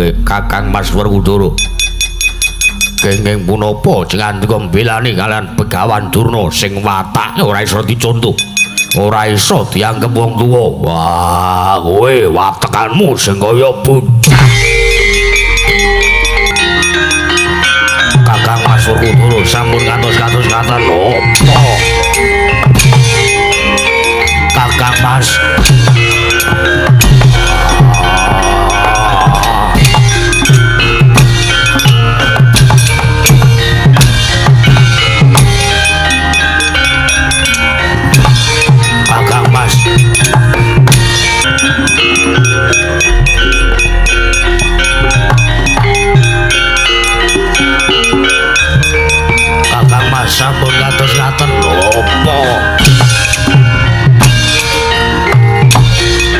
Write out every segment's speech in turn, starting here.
Bungke Kakang Mas Werkudara. Kenging punapa jengandika mbelani kalian Begawan Durna sing watake ora iso dicontoh. Ora iso dianggep wong tuwa. Wah, kowe watekanmu sing kaya bocah. Kakang Mas Werkudara sampun kados-kados ngaten apa? Kakang Mas. Kakang Mas. Kakang Mas sampun kados ngaten apa?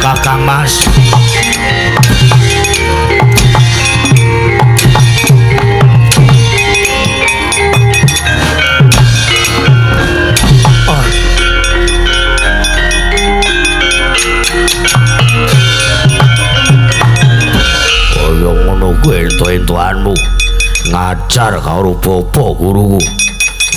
Kakang Mas. Oh. Kaya ngono kuwi entuk-entukanmu ngajar karo bapa guruku.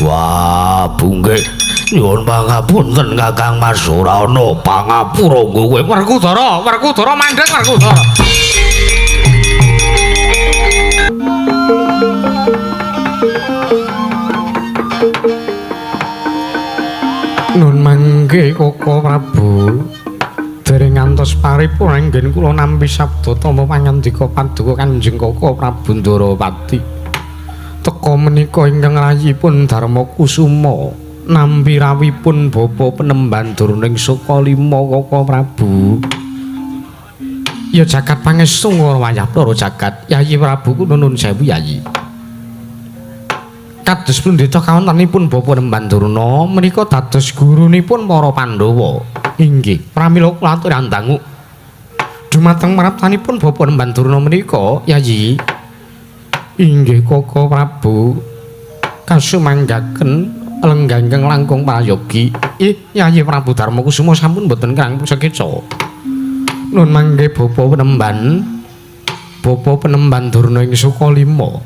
Wah, Bungke, nyuwun pangapunten Kakang Mas, ora ana pangapura nggo kowe. Werkudara, Werkudara mandhek Werkudara. Nun mangke Koko Prabu. Dereng ngantos paripurna anggen kula nampi sabda tama pangandika paduka Kanjeng Koko Prabu Ndorowati. Teka menika ingkang rayipun Darma Kusuma nampi rawuhipun Bapa Penemban Durna ing Sukalima Koko Prabu. Ya jagat pangestu wayah para jagat Yayi Prabu kula nuwun sewu Yayi. Kados pendhita kawontenipun Bapa Penemban Durna menika dados gurunipun para Pandhawa. Inggih, pramila kula aturi dangu dumateng maraptanipun Bapa Penemban Durna menika Yayi. Inggih Koko Prabu kasumanggaken lenggah ingkang langkung prayogi. Ih, Yayi Prabu Darma Kusuma sampun mboten kirang sekeca. Nun mangke Bapa Penemban, Bapa Penemban Durna ing Sukalima.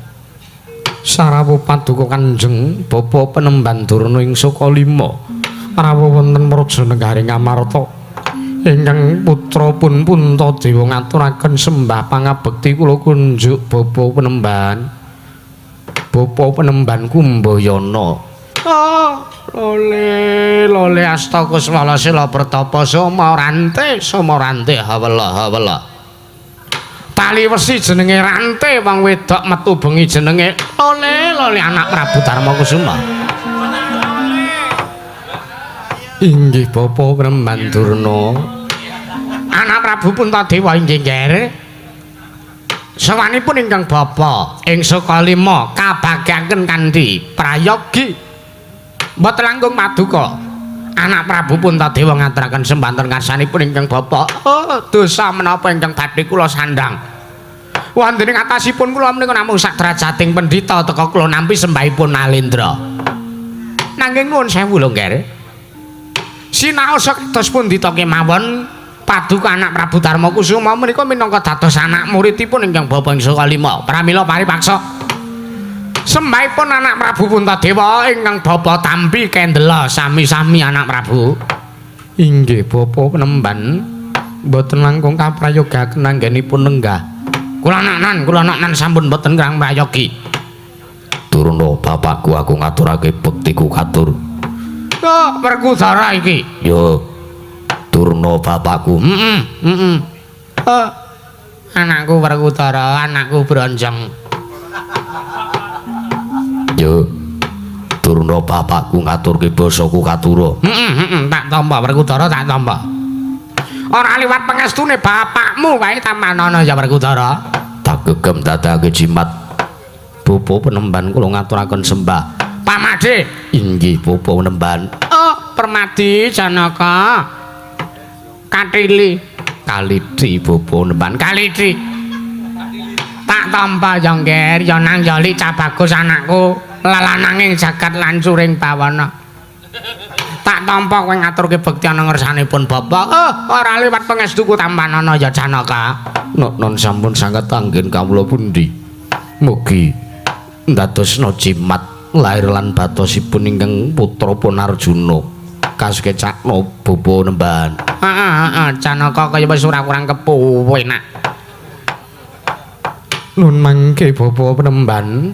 Sarawuh paduka Kanjeng Bapa Penemban Durna ing Sukalima. Rawuh wonten Praja Negari Ngamarta. Ingkang putra pun Puntadewa ngaturaken sembah pangabekti kula kunjuk Bapa Penemban. Bapa Penemban Kumbayana. Oh, lole lole asta kuswala sila pertapa soma rante soma rante hawela hawela. Tali wesi jenenge rante wong wedok metu bengi jenenge lole lole anak Prabu Darma Kusuma. Inggih Bapa Penemban Durna. Anak Prabu Puntadewa inggih nggih. Sawanipun ingkang bapa ing Sukalima kabagyaken kanthi prayogi. Mboten langkung paduka. Anak Prabu Puntadewa ngaturaken sembanten ngarsanipun ingkang bapa. Oh, dosa menapa ingkang badhe kula sandhang. Wonten ing atasipun kula menika namung sak derajating pendhita teka kula nampi sembahipun Nalendra. Nanging nuwun sewu lho nggih. Sinaosa kados pundi ta kemawon paduka anak Prabu Darma Kusuma menika minangka dados anak muridipun ingkang bapa ing Sukalima. Pramila paripaksa sembahipun anak Prabu Puntadewa ingkang bapa tampi kendela sami-sami anak Prabu. Inggih Bapa Penemban mboten langkung kaprayogaken anggenipun lenggah. Kula naknan sampun mboten kirang prayogi. Durna bapakku aku ngaturake bektiku katur. Oh, Werkudara iki. Yo. Durna bapakku. Heeh, heeh. Oh, anakku Werkudara, anakku bronjong. Yo. Durna bapakku ngaturke basaku katura. Heeh, heeh, tak tampa Werkudara, tak tampa. Ora liwat pangestune bapakmu kae tampanana ya Werkudara. Tak gegem dadake jimat. Bapa Penemban kula ngaturaken sembah. Pamade. Inggih Bapa Penemban. Oh, Permadi Janaka. Katili. Kaliti Bapa Penemban. Kaliti. Tak tampa ya Ngger, ya nang ya lik cah bagus anakku. Lelananging jagat lancuring bawana. Tak tampa kowe ngaturke bekti ana ngersanipun bapa. Oh, ora liwat pangestuku tampanana ya Janaka. Non sampun sanget anggen kawula pundi. Mugi ndadosna jimat lahir lan batosipun ingkang putra pun Arjuna. Kasekecakno bapa Nemban. Heeh, heeh, Janaka kaya wis ora kurang kepuwenak. Nun mangke bapa Penemban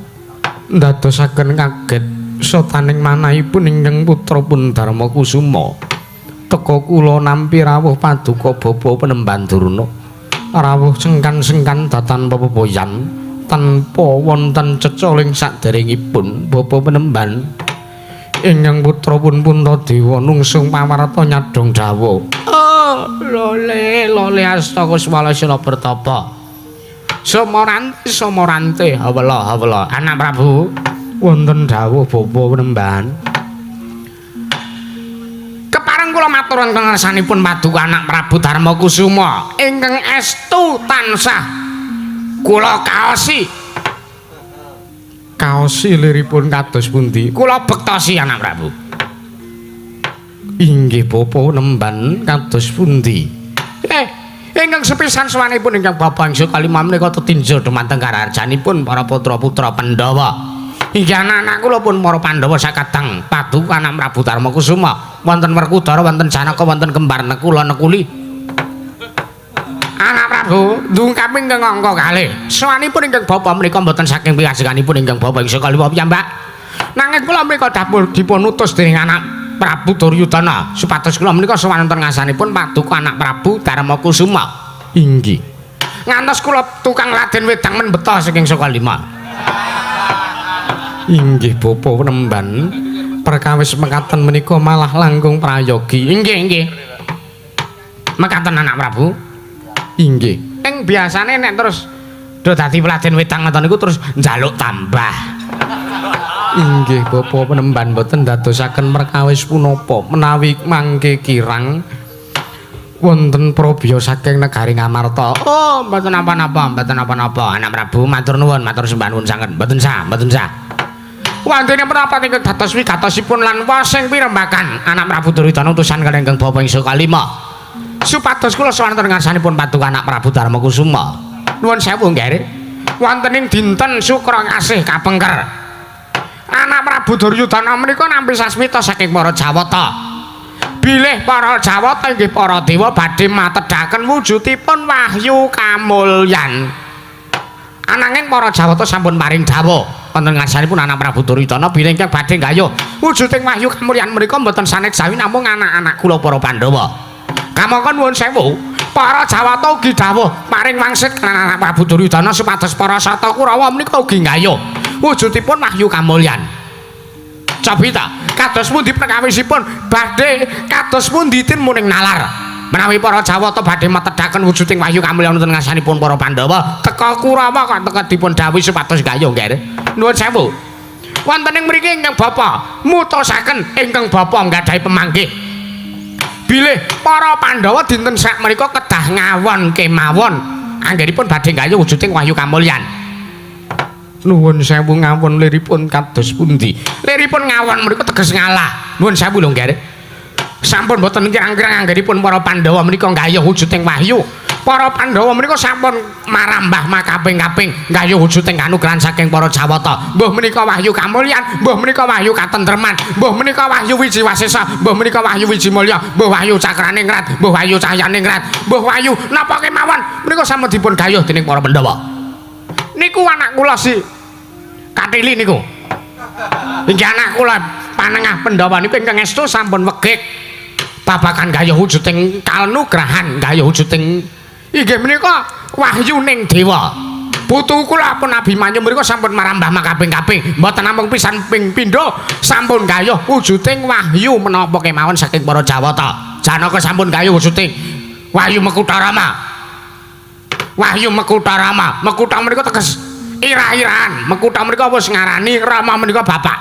ndadosaken kaget sotaning manahipun ingkang putra pun Darma Kusuma. Teka kula nampi rawuh paduka bapa Penemban Durna. Rawuh sengkan-sengkan datan pepoyan tanpa wonten cecoling saderengipun bapa Penemban. Ingkang putra pun Puntadewa nungsung pawarta nyadhong dawa. Oh, lole lole astaka swala sila bertapa. Somorante somorante hawela hawela anak Prabu. Wonten dawuh bapa Penemban. Kepareng kula matur wonten ngersanipun paduka anak Prabu Darma Kusuma ingkang estu tansah kula kaosi. Kaosi liripun kados pundi? Kula bektosi anak Prabu. Inggih bapa Penemban kados pundi? Ingkang sepisan sowanipun ingkang bapa ing kalima menika tetinjau dumateng karajanipun para putra-putra Pandhawa. Inggih anak-anak kula pun para Pandhawa sakadang paduka anak Prabu Darma Kusuma, wonten Werkudara, wonten Janaka, wonten kembar Nekula Nekuli. Anak Prabu ndungkap ingkang angka kalih. Sowanipun ingkang bapa menika mboten saking pikajenganipun ingkang bapa ing kalima piyambak. Nanging kula menika dapur dipun utus dening anak Prabu Duryudana supados kula menika sowan wonten ngasanipun paduka anak Prabu Darma Kusuma. Inggih. Ngantos kula tukang laden wedang men beta saking saka lima. Inggih bapa Penemban, perkawis mekaten menika malah langkung prayogi. Inggih inggih. Mekaten anak Prabu. Inggih. Ing biasane nek terus do dadi peladen wedang ngoten niku terus njaluk tambah. Inggih bapa Penemban boten ndadosaken perkawis punapa menawi mangke kirang wonten probya saking negari Ngamarta. Oh, mboten napa-napa, mboten napa-napa. Anak Prabu matur nuwun, matur sembah nuwun sanget. Mboten sah, mboten sah. Wantene menapa ingkang dados wigatosipun lan wasing pirembakan anak Prabu Duryudana utusan kaliyan ingkang bapa ing kalima. Supados kula sowan wonten ngarsanipun paduka anak Prabu Darma Kusuma. Nuwun sewu nggih. Wonten ing dinten Sukra Ngasih kapengker. Anak Prabu Duryudana menika nampi sasmita saking para Jawata. Bilih para Jawata inggih para dewa badhe matedhaken wujudipun wahyu kamulyan. Ananging para Jawata sampun paring dawuh wonten ngarsanipun anak Prabu Duryudana bilih ingkang badhe nggayuh wujuding wahyu kamulyan menika mboten sanes jawi namung anak-anak kula para Pandhawa. Kamangka nuwun sewu, para Jawata ugi dawuh paring wangsit kaliyan anak Prabu Duryudana supados para Sata Kurawa menika ugi nggayuh wujudipun wahyu kamulyan. Cobi ta, kados pundi perkawisipun badhe kados pundi tinmuning nalar menawi para Jawata badhe metedhaken wujuding wahyu kamulyan wonten ngarsanipun para Pandhawa, teka Kurawa kok teka dipun dawuhi supados gayuh nggih. Nuwun sewu. Wonten ing mriki ingkang bapa mutosaken ingkang bapa nggadahi pemanggih. Bilih para Pandhawa dinten sak menika kedah ngawon kemawon anggenipun badhe gayuh wujuding wahyu kamulyan. Nuwun sewu ngawon liripun kados pundi? Liripun ngawon menika teges ngalah. Nuwun sewu lho nggih. Sampun boten kirang-kirang anggenipun para Pandhawa menika nggayuh wujuding wahyu. Para Pandhawa menika sampun marambah makaping-kaping nggayuh wujuding kanugrahan saking para Jawata. Mbuh menika wahyu kamulyan, mbuh menika wahyu katentreman, mbuh menika wahyu wiji wasesa, mbuh menika wahyu wiji mulya, mbuh wahyu cakraningrat, mbuh wahyu cahyaningrat, mbuh wahyu napa kemawon menika sampun dipun gayuh dening para Pandhawa. Niku anak kula si Katili niku. Inggih anak kula panengah Pandhawa niku ingkang estu sampun wegik babagan gayuh wujuding kanugrahan, gayuh wujuding inggih menika wahyuning dewa. Putu kula pun Abimanyu menika sampun marambah makaping-kaping, mboten namung pisan ping pindho sampun gayuh wujuding wahyu menapa kemawon saking para Jawata. Janaka sampun gayuh wujuding wahyu Mekutarama. Wahyu Mekutarama, Mekuta menika teges irah-irahan. Mekuta menika wis ngarani Rama menika bapak.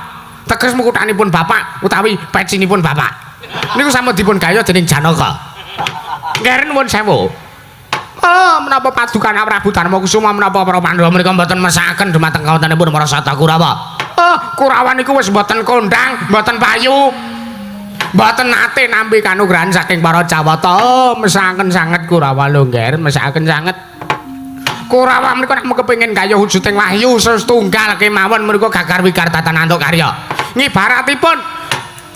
Teges mekutanipun bapak utawi pecinipun bapak. Niku sampun dipun gayuh dening Janaka. Nggih nuwun sewu. Oh, menapa paduka Prabu Darma Kusuma menapa para Pandhawa menika mboten mesakaken dumateng kawontenipun para Sata Kurawa. Oh, Kurawa niku wis mboten kondang, mboten payu. Mboten nate nampi kanugrahan saking para Jawata. Oh, mesakaken sanget Kurawa lho, Ngger, mesakaken sanget. Kurawa menika nek kepengin gayuh wujuding wahyu setunggal kemawon menika gagar wigar tatanantuk karya. Ngibaratipun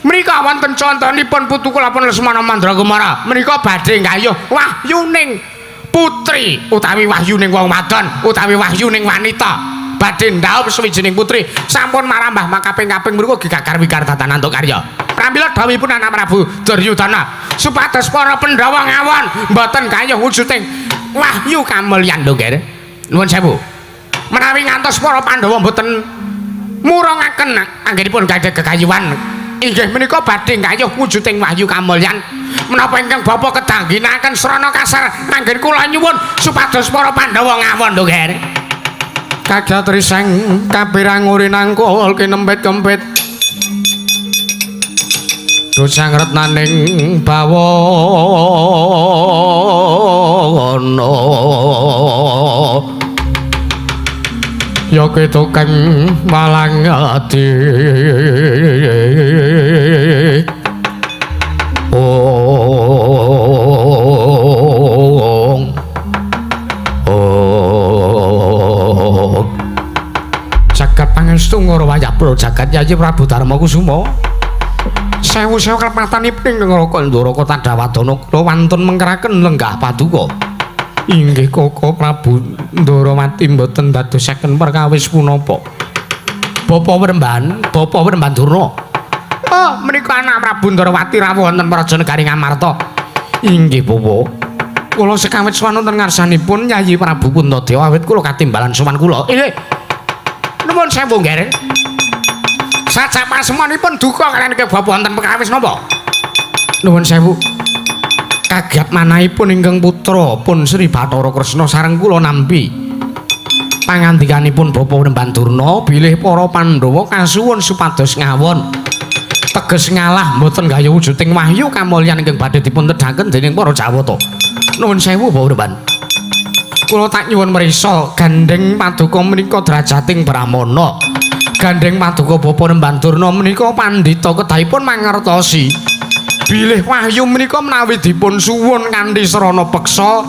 menika wonten contonipun putu kula pun Lesmana Mandra Kumara menika badhe gayuh wahyuning putri utawi wahyuning wong wadon utawi wahyuning wanita badhe ndhaup sawijining putri sampun marambah makaping-kaping menika gagar wigar tatanantuk karya. Pramila dhawuhipun anak Prabu Duryudana supados para Pandhawa ngawon mboten gayuh wujuding wahyu kamulyan lho nggih. Nuwun sewu. Menawi ngantos para Pandhawa mboten murungaken anggenipun gadhah gegayuhan inggih menika badhe gayuh wujuding wahyu kamulyan. Menapa ingkang bapa kedah ngginakaken srana kasar anggen kula nyuwun supados para Pandhawa ngawon lho nggih. Kagat riseng kapirang urinangkul kinempit-kempit dosang retnaning bawana ya ketukeng malang ati ong ong jagat pangestu ngrawayah pro jagat Yayi Prabu Darma Kusuma sewu-sewu klepatanipun ing Raka Ndoraka Tandhawadana kula wantun mengkeraken lenggah paduka. Inggih Koko Prabu Ndarawati mboten dadosaken perkawis punapa. Bapa Wremban, Bapa Wremban Durna. Oh, menika anak Prabu Ndarawati rawuh wonten Praja Negari Ngamarta. Inggih Bapak. Kula sekawit sowan wonten ngarsanipun Yayi Prabu Puntadewa awit kula katimbalan sowan kula. Inggih. Nuwun sewu nggih. Sajak pasemonipun duka kaliyan ke bapa wonten perkawis napa? Nuwun sewu. Kagiat manahipun ingkang putra pun Sri Bathara Kresna sareng kula nampi pangandikanipun Bapa Wremban Durna bilih para Pandhawa kasuwun supados ngawon teges ngalah mboten gayuh wujuding wahyu kamulyan ingkang badhe dipun tedhaken dening para Jawata. Nuwun sewu Bapak Wremban. Kula tak nyuwun mrisa gandheng paduka menika drajating Brahmana. Gandheng paduka Bapa Wremban Durna menika pandhita kedahipun mangertosi bilih wahyu menika menawi dipun suwun kanthi srana peksa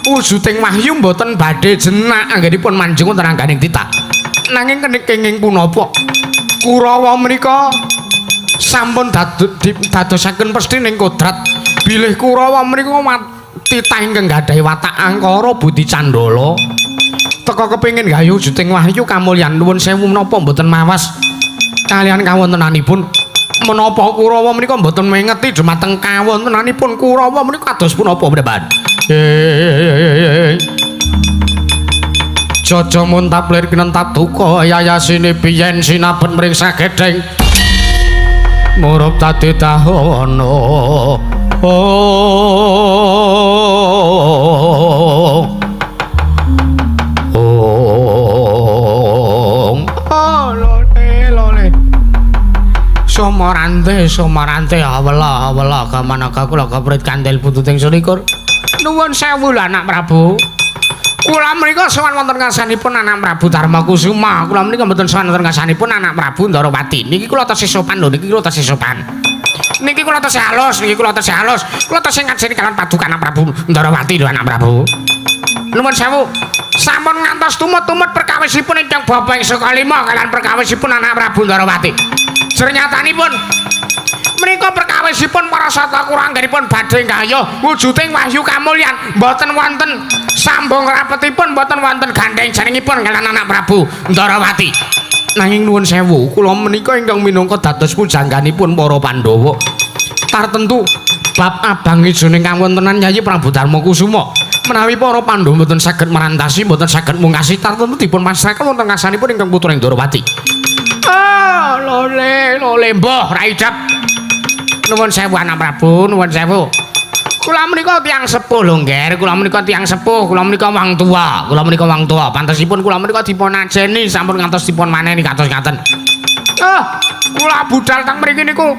wujuding wahyu mboten badhe jenak anggenipun manjing wonten angganing titah. Nanging kenging punapa Kurawa menika sampun dadosaken pesthi ning kodrat bilih Kurawa menika titah ingkang gadhahi watak angkara budi candala teka kepengin gayuh wujuding wahyu kamulyan. Nuwun sewu menapa mboten mawas kalian kawontenanipun menapa Kurawa menika mboten mengeti dumateng kawontenanipun Kurawa menika kados punapa Mremban? Jaja muntap lir kinentap duka yayasine biyen sinabet mring sagedheng murup dadi dahana. Oh oh oh lole lole somarante somarante awela awela kamanaka kula keprit kandel pututing selikur. Nuwun sewu lho anak Prabu. Kula menika sowan wonten ngarsanipun anak Prabu Darma Kusuma. Kula menika mboten sowan wonten ngarsanipun anak Prabu Ndarawati. Niki kula tesih sopan lho, niki kula tesih sopan. Niki kula tesih halus, niki kula tesih halus. Kula tesih ngajeni kalian paduka anak Prabu Ndarawati lho anak Prabu. Nuwun sewu. Sampun ngantos tumut-tumut perkawisipun ingkang bapa ing saka lima kalian perkawisipun anak Prabu Ndarawati. Sernyatanipun menika perkawisipun para sata kuranggenipun badhe gayuh wujuding wahyu kamulyan mboten wonten sambung rapetipun mboten wonten gandheng jenengipun kalian anak Prabu Ndarawati. Nanging nuwun sewu kula menika ingkang minangka dados pujangganipun para Pandhawa tartentu bab abang ijoning kawontenan Yayi Prabu Darma Kusuma menawi para Pandhawa mboten saged merantasi mboten saged mungkasi tartentu dipun pasrahaken wonten ngarsanipun ingkang putra Ndarawati. Oh, lole lole mbah ra idap. Nuwun sewu anak Prabu, nuwun sewu. Kula menika tiyang sepuh lho, Ngger. Kula menika tiyang sepuh, kula menika wong tuwa. Kula menika wong tuwa. Pantesipun kula menika dipun ajeni sampun ngantos dipun maneni kados ngaten. Oh, kula budal teng mriki niku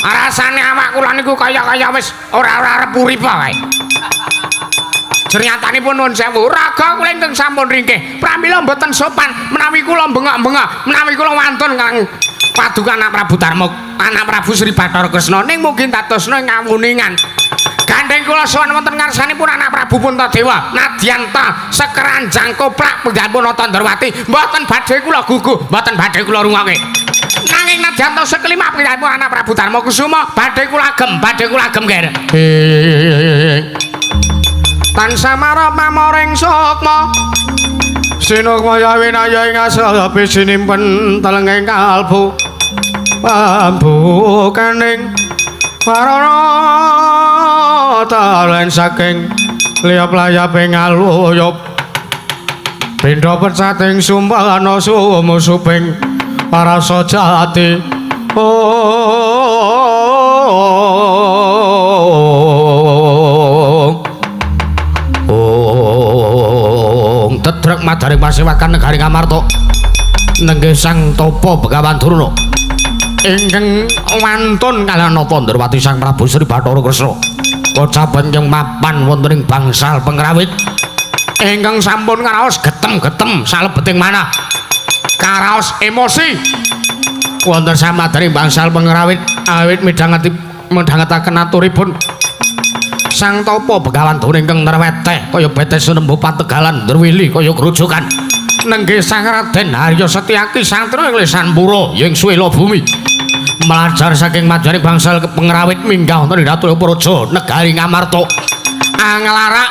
rasane awak kula niku kaya-kaya wis ora-ora arep urip wae. Jernyatanipun nuwun sewu, raga kula ingkang sampun ringkih. Pramila mboten sopan menawi kula bengok-bengok, menawi kula wantun kang paduka anak Prabu Darma, anak Prabu Sri Bathara Kresna ning mugi dadosna ngawuningan. Gandeng kula sowan wonten ngarsanipun anak Prabu Puntadewa nadyan ta sekeranjang koplak pengganipun Nata Ndrawati mboten badhe kula gugu, mboten badhe kula rungokke. Nanging nadyan ta sekelima pengganipun anak Prabu Darma Kusuma badhe kula agem, badhe kula agem ger. Tansah marep mamoring sukma sinukmaya winaya ing asapi sinimpen telenging kalbu pambukaning marana talen saking liyap-layaping aluyup pindha pecating sumpana sumusuping parasa jati. Ong tetrek madaring pasewakan negari Ngamarta nenggih Sang Tapa Begawan Durna ingkang wantun kaliyan Nata Ndrawati Sang Prabu Sri Bathara Kresna pocapan ingkang mapan wonten ing bangsal pengrawit ingkang sampun karaos getem-getem salebeting manah karaos emosi wonten samadharing bangsal pengrawit awit midhangetaken aturipun Sang Tapa Begawan Durna ingkang nerweteh kaya betes nembu pategalan ndrwili kaya grojogan nenggih Sang Raden Harya Setyaki santri ing lesan pura ing suwela bumi mlajar saking madyaning bangsal pengrawit minggah wonten ing Datulya Praja negari Ngamarta anglarak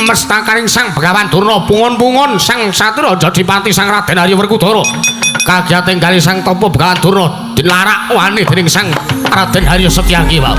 mestakaning Sang Begawan Durna pungun-pungun Sang Satria Jadipati Sang Raden Arya Werkudara kagiyating kali Sang Tapa Begawan Durna dilarak wani dening Sang Raden Harya Setyaki wau.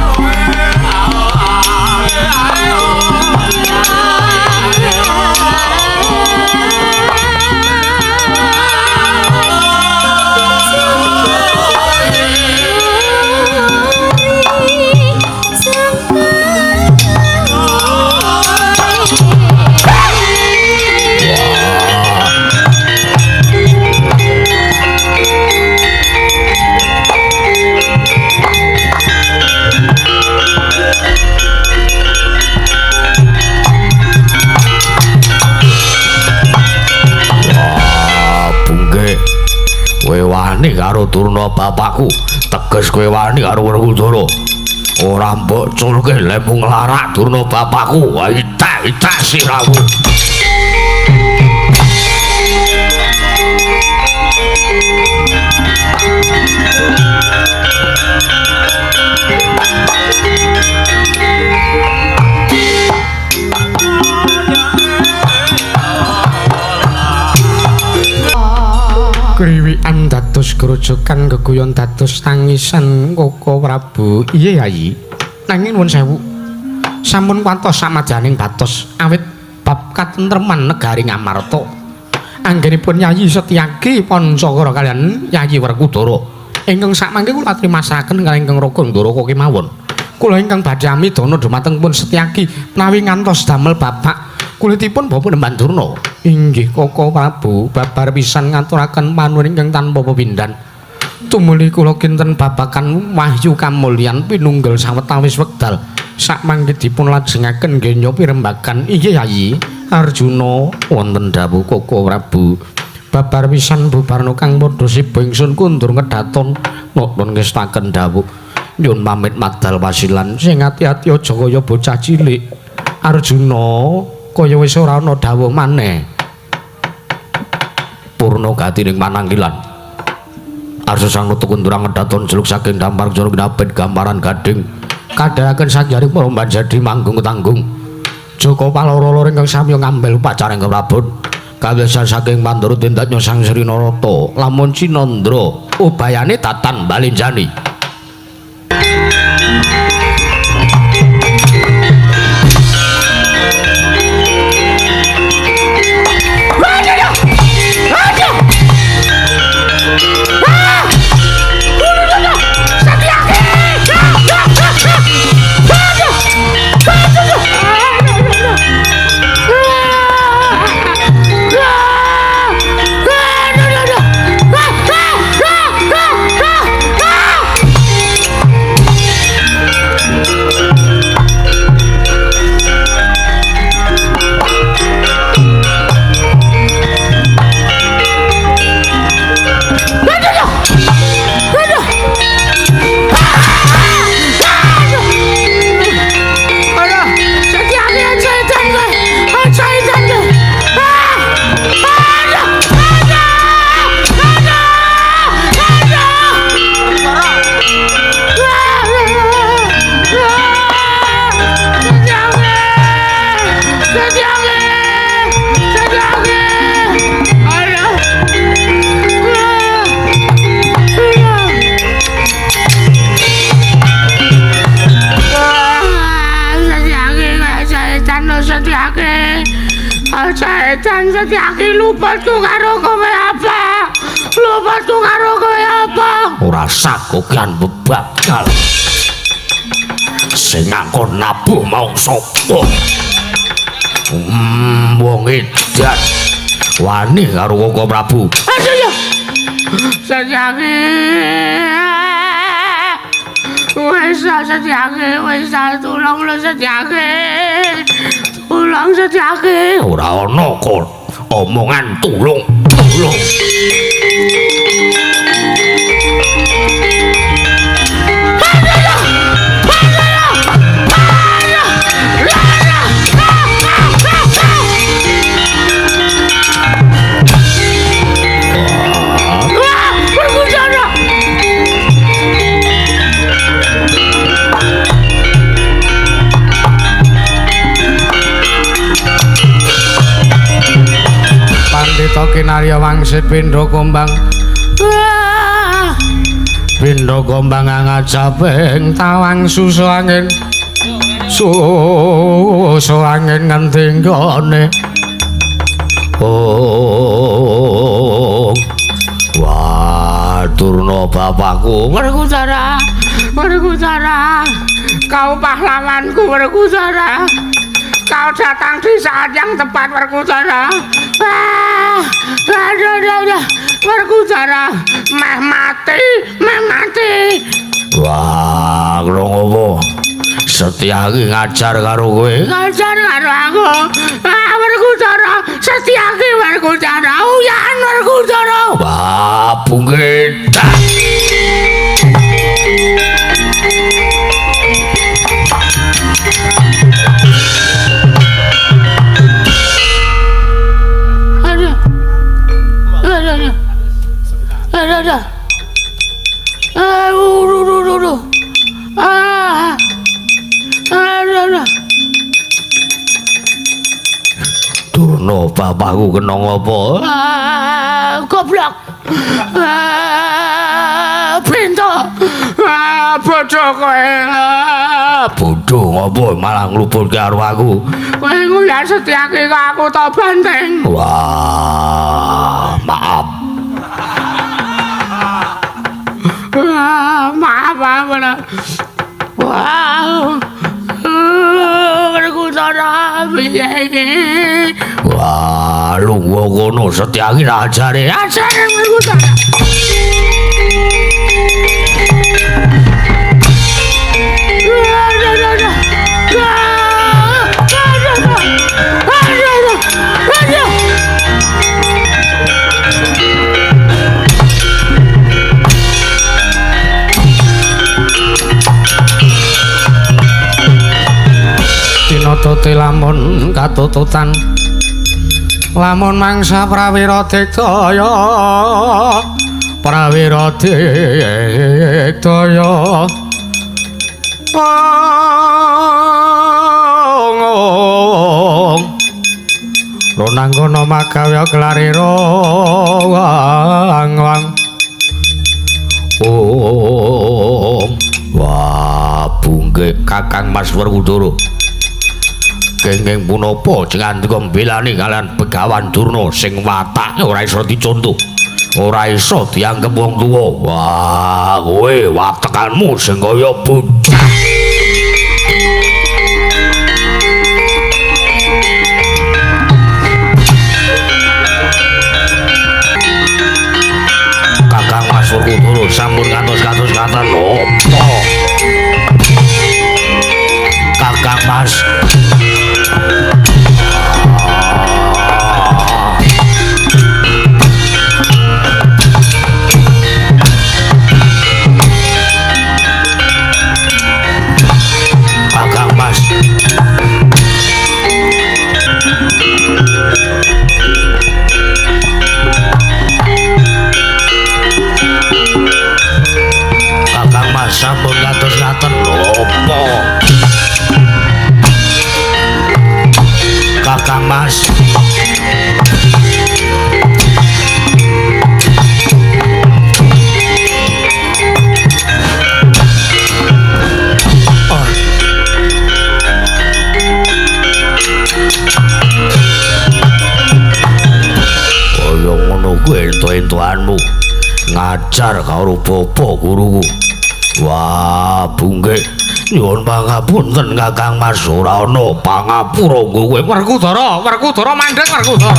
Kowe wani karo Durna bapakku, teges kowe wani karo Werkudara. Ora mbok culke lemu nglarak Durna bapakku. Wah, itak-itak siramu. Kriwikan dados grojogan geguyon dados tangisan Koko Prabu. Iya Yayi. Nanging nuwun sewu. Sampun kuwantos samadyaning batos awit bab katentreman negari Ngamarta. Anggenipun Yayi Setyaki Pancakara kaliyan Yayi Werkudara ingkang sakmangke kula atrimasaken kaliyan ingkang Raga Ndoraka kemawon. Kula ingkang badhe amidana dumateng pun Setyaki menawi ngantos damel bapak kulitipun Bapak Nemban Durna. Inggih Koko Prabu, babar pisan ngaturaken panuwun ingkang tanpa pepindhan. Tumuli kula kinten babagan wahyu kamulyan pinunggel sawetawis wekdal sakmangke dipun lajengaken genya pirembagan. Inggih Yayi Arjuna wonten dawuh Koko Prabu. Babar pisan bubarna kang padha siba ingsun kundur ngedaton nonton ngestaken dawuh. Nyun pamit madal wasilan sing ati-ati aja kaya bocah cilik. Arjuna kaya wis ora ana dawuh maneh. Purna gatining manangkilan. Arsa sang nutuk kundurang ngedaton jeluk saking dampar jana kinabet gambaran gading. Kadharaken sanjaring para banjadi manggung tanggung. Jaka paloro-loro ingkang sami ngambil upacara ingkang prabon. Kawiyosan saking Pandara tindatnya Sang Sri Narata lamun Cinandra ubayane tatan balenjani. Aja edan Setyaki lupatku karo kowe apa? Lupatku karo kowe apa? Ora sakokan bebagal. Sing ngakon nabuh mau sapa? Wong edan. Wani karo Koko Prabu. Aduh ya. Setyaki. Wis Setyaki, wis tulung lho Setyaki. Tulung Setyaki. Ora ana kok omongan tulung, tulung. Pandhita kinarya wangsit pindha kumbang. Pindha kumbang angajaping tawang susu angin. Susu angin ngendi nggone. Oh. Wah, Durna bapakku. Werkudara, Werkudara. Kau pahlawanku Werkudara. Kau datang di saat yang tepat Werkudara. Ah, aduh, aduh, Werkudara, meh mati, meh mati. Wah, ngopo? Setyaki ngajar karo kowe. Ngajar karo aku. Ah, Werkudara, Setyaki Werkudara, uyan Werkudara. Wah, bungkit. Aduh. Aduh. Ah. Aduh. Durna bapakku kena ngopo? Ah, goblok. Ah, pintu. Ah, bodoh kowe. Bodoh ngopo malah nglubur karo aku. Kowe nguyak Setyaki kok aku tak banteng. Wah, maaf. Wah, maaf, maaf. Wah, Werkudara piye iki? Wah, lungguh kono Setyaki ajare. Ajare Werkudara. Tinatute lamun katututan lamun mangsa prawira digdaya prawira digdaya ong ronanggana magawe klarira wang wang ong. Wah, bungke Kakang Mas Werkudara. Kenging punapa jengandika mbelani kalian Begawan Durna sing watake ora iso dicontoh. Ora iso dianggep wong tuwa. Wah, kowe watekanmu sing kaya bocah. Kakang Mas Werkudara sampun kados-kados ngaten apa? Kakang Mas. Kakang Mas. Kakang Mas sampun kados ngaten apa? Kakang Mas. Oh. Aku ento-entoanmu ngajar karo bapa guruku. Wah, bungke nyuwun pangapunten Kakang Mas, ora ana pangapura nggo kowe. Werkudara, Werkudara mandhek Werkudara.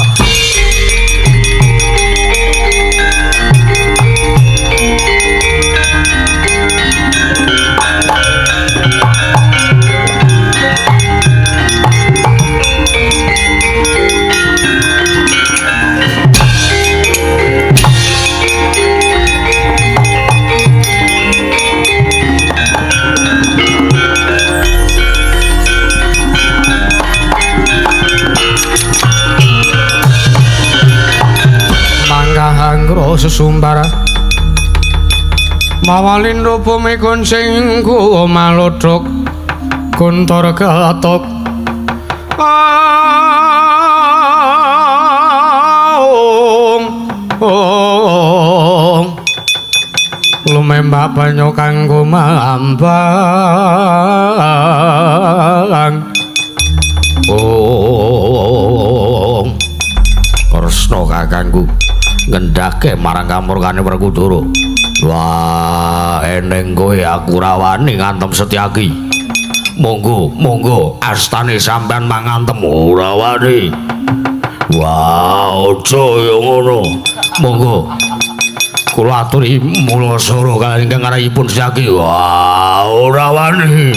Mangkahanggra sesumbar mawalindo bumi kuncing kumalodhok guntur ketok aung ong lumembak banyu kanggo mambang ong. Kresna kakangku ngendhake marang kamurkane Werkudara. Wah, eneng kowe aku ora wani ngantem Setyaki. Monggo, monggo astane sampean mangantem ora wani. Wah, aja ya ngono. Monggo. Kula aturi mulasara kaliyan ingkang arahipun Setyaki. Wah, ora wani.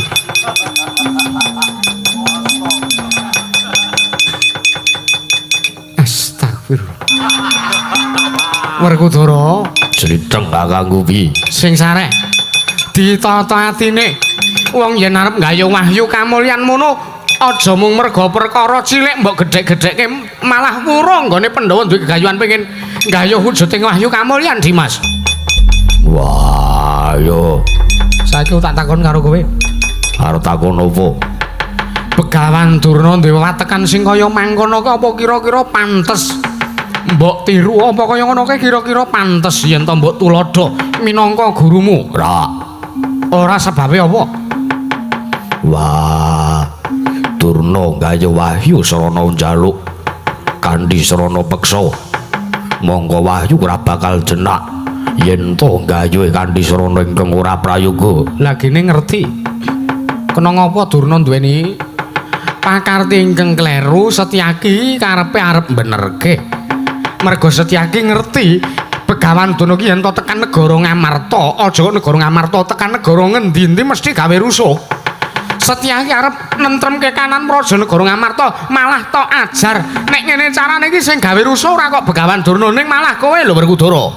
Astagfirullah. Werkudara jlitheng kakangku piye? Sing sareh ditata atine. Wong yen arep nggayuh wahyu kamulyan mono aja mung merga perkara cilik mbok gedhek-gedhekke malah wurung nggone Pandhawa duwe gegayuhan pengin nggayuh wujuding wahyu kamulyan Dimas. Wah, yo. Saiki tak takon karo kowe. Arep takon opo? Begawan Durna duwe watekan sing kaya mangkono ki apa kira-kira pantes mbok tiru apa kaya ngono kae kira-kira pantes yen to mbok tuladha minangka gurumu? Ora. Ora sebabe apa? Wah, Durna gayuh wahyu sarana njaluk kanthi sarana peksa. Mongko wahyu ora bakal jenak yen to gayuhe kanthi sarana ingkang ora prayoga. Lah gene ngerti. Kena ngapa Durna duweni pakarti ingkang kleru, Setyaki karepe arep benerke. Merga Setyaki ngerti Begawan Durna ki yen to tekan negara Ngamarta, aja kok negara Ngamarta, tekan negara ngendi-endi mesti gawe rusuh. Setyaki arep nentremke kanan praja negara Ngamarta, malah tok ajar. Nek ngene carane iki sing gawe rusuh ora kok Begawan Durna, ning malah kowe lho Werkudara.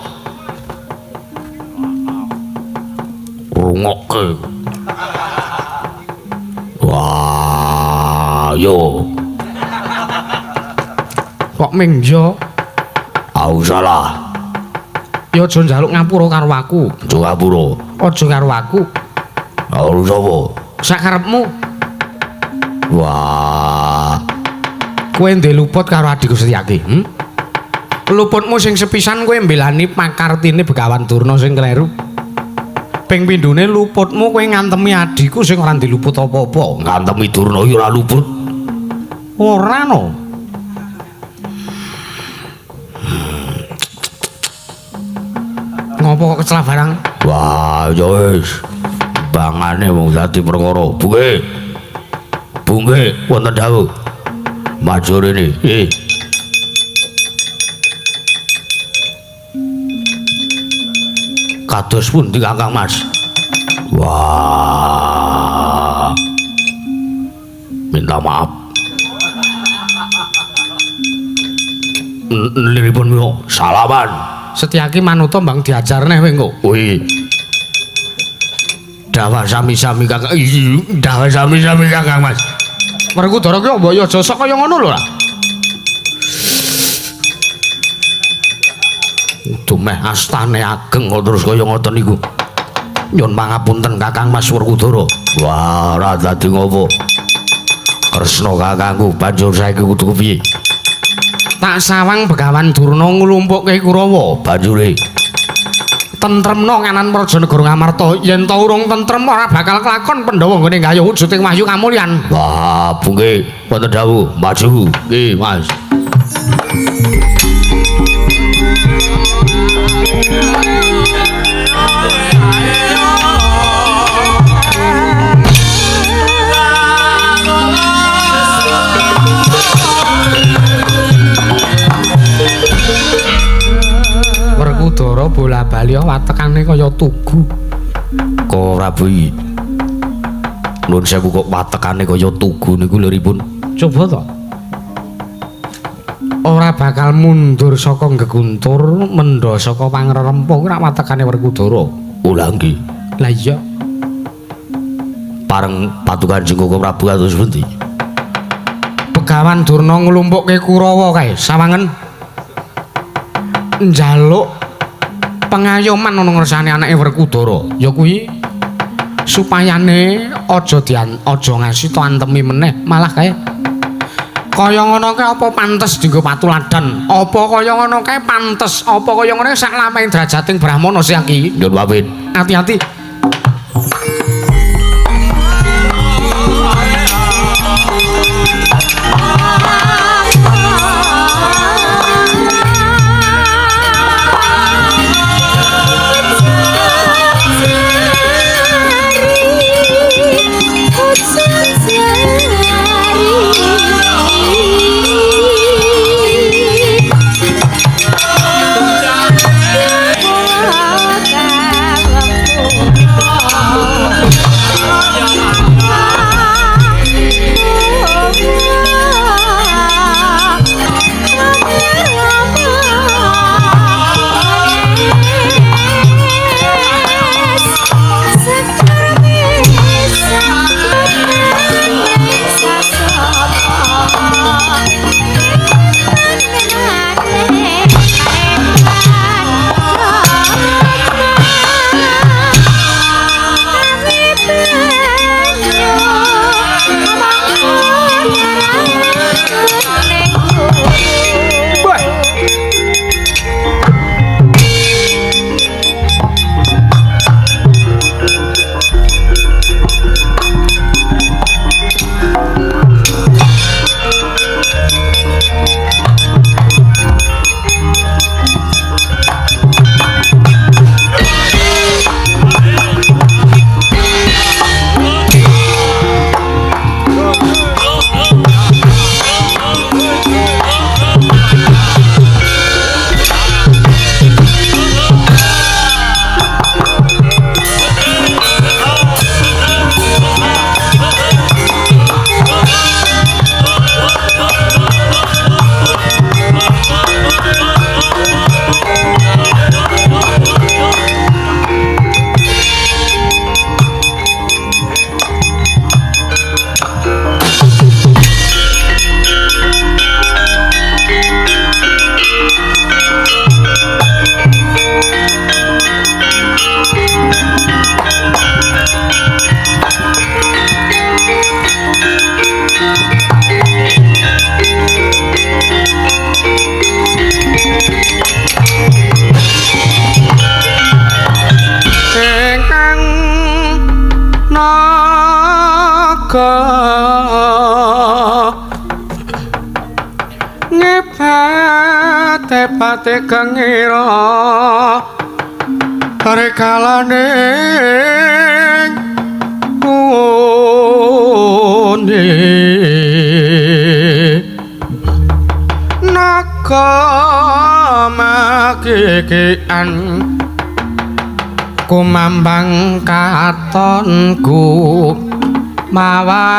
Rungokke. Wah, yo. Kok mingjo? Au salah. Ya aja njaluk ngapura karo aku. Aja ngapura. Aja karo aku. Karo sapa? Sakarepmu. Wah. Kowe ndek luput karo adikku Setyaki, Luputmu sing sepisan kowe mbelani pakartine Begawan Durna sing kleru. Ping pindhone luputmu kowe ngantemi adikku sing ora diluput apa-apa. Ngantemi Durna ya ora luput. Ora no. Ngopo kok kecelah barang? Wah, ya wis. Bangane wong dadi perkara. Bungke. Bungke wonten dawuh. Maju rene. Kados pundi Kakang Mas? Wah. Minta maaf. Liripun yo salaman. Setyaki manuta mbang diajar neh kowe engko. Kuwi. Dawah sami-sami Kakang. Dawah sami-sami Kakang Mas. Werkudara ki mbok ya aja sok kaya ngono lho lah. Dumeh astane ageng kok terus kaya ngoten niku. Nyun pangapunten Kakang Mas Werkudara. Wah, ora dadi ngopo. Kresna kakangku banjur saiki kudu piye? Tak sawang Begawan Durna nglumpukke Kurawa. Banjure tentremno kanan praja negara Ngamarta. Yen ta urung tentrem ora bakal kelakon Pandhawa nggone nggayuh wujuding wahyu kamulyan. Wah, bungke wonten dawuh maju. Nggih, Mas. Werkudara bola-bali watekane kaya tugu. Kok Prabu iki? Nuwun sewu kok watekane kaya tugu niku liripun. Coba to. Ora bakal mundur saka geguntur, mendha saka pangrerempa kuwi rak watekane Werkudara. Oh lha nggih. Lah iya. Pareng patukan Jengkoko Prabu kados pundi? Begawan Durna nglumpukke Kurawa kae sawangen njaluk pengayoman ana ngersane anake Werkudara. Ya kuwi supayane aja dian aja ngasi to antemi meneh, malah kae kaya ngono kae apa pantes dienggo patuladan? Apa kaya ngono kae pantes? Apa kaya ngono sak lameh drajating Brahmana Syaki? Nyun pamit. Ati-ati. Ngepate-pate kengira rekalane ngune naga makikian kumambang katonku mawang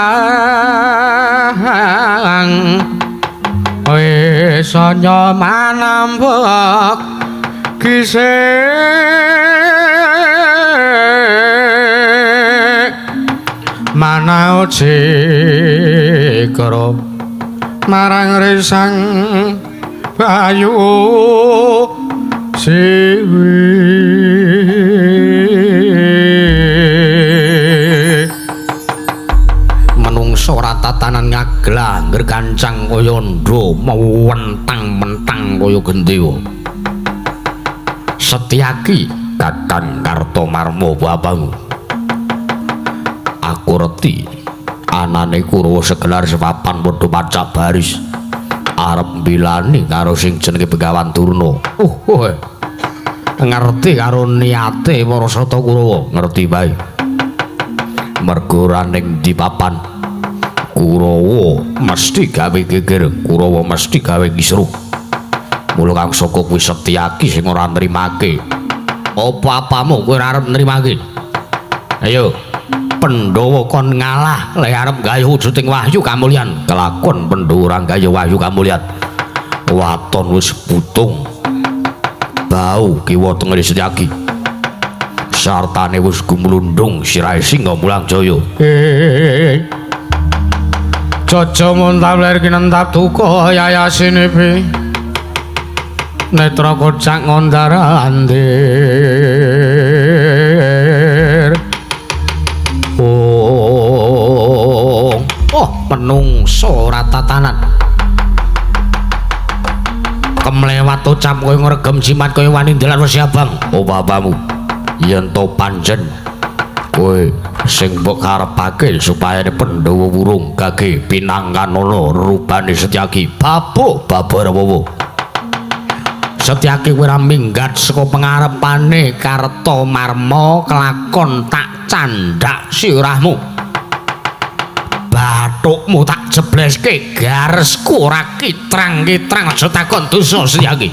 wis anya manambek gisik manau cikra marang risang bayu siwi. Menungso ora tatanan ngaglah kancang kaya ndha mentang-mentang kaya gendewa. Setyaki Kakang Kartomarma bapamu. Aku reti anane Kurawa segelar sepapan padha pacak baris arep mbilani karo sing jenenge Begawan Durna. Ngerti karo niate para Sata Kurawa, ngerti bae. Mergo ora ning ndi papan Kurawa mesti gawe geger, Kurawa mesti gawe kisruh. Mula Kang Saka kuwi Setyaki sing ora nrimake. Apa-apamu kowe ora arep nrimake? Ayo, Pandhawa kon ngalah lek arep gayuh wujuding wahyu kamulyan. Kelakon Pandhawa ora gayuh wahyu kamulyan. Waton wis butung. Bau kiwa tengene Setyaki. Sartane wis gumlundung sirahe Singa Mulang Jaya. Jaja montap ler kinentap duka yayasine netra kocak ngondar andir. Oh, oh menungso ora tatanan. Kemlewat ucap kowe ngregem jimat kowe wani ndelan wesi abang. Oh bapamu, yen to pancen kowe sing mbok karepake supaya Pandhawa wurung gage pinangkanana rupane Setyaki. Babuk babarawawa. Setyaki kowe ora minggat saka pengarepane Kartamarma kelakon tak candhak sirahmu. Bathukmu tak jebleske garesku ora kitrang-kitrang aja takon dosa Setyaki.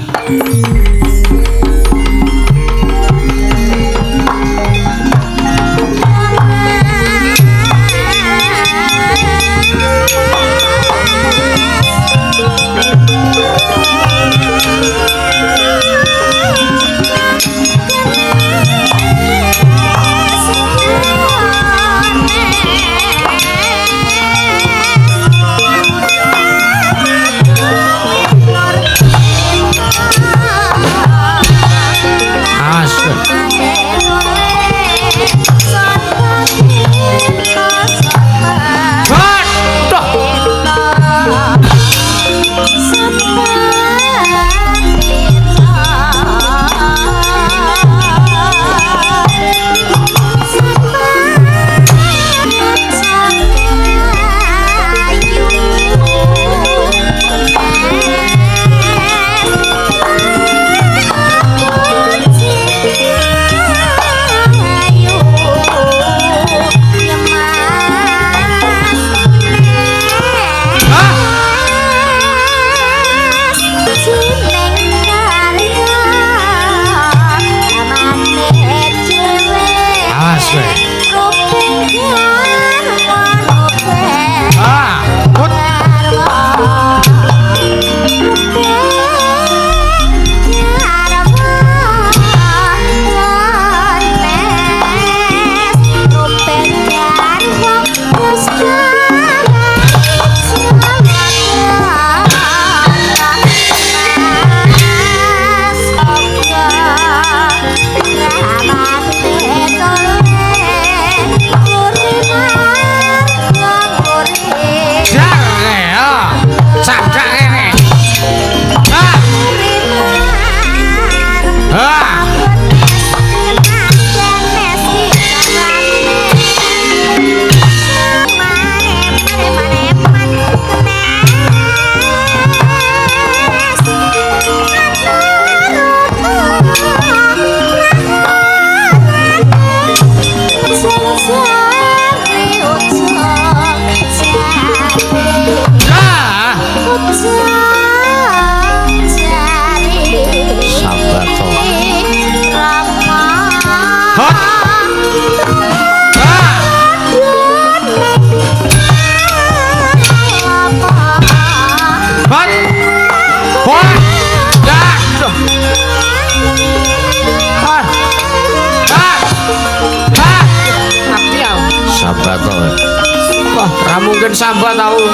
Wah, ra mungkin sambat aku.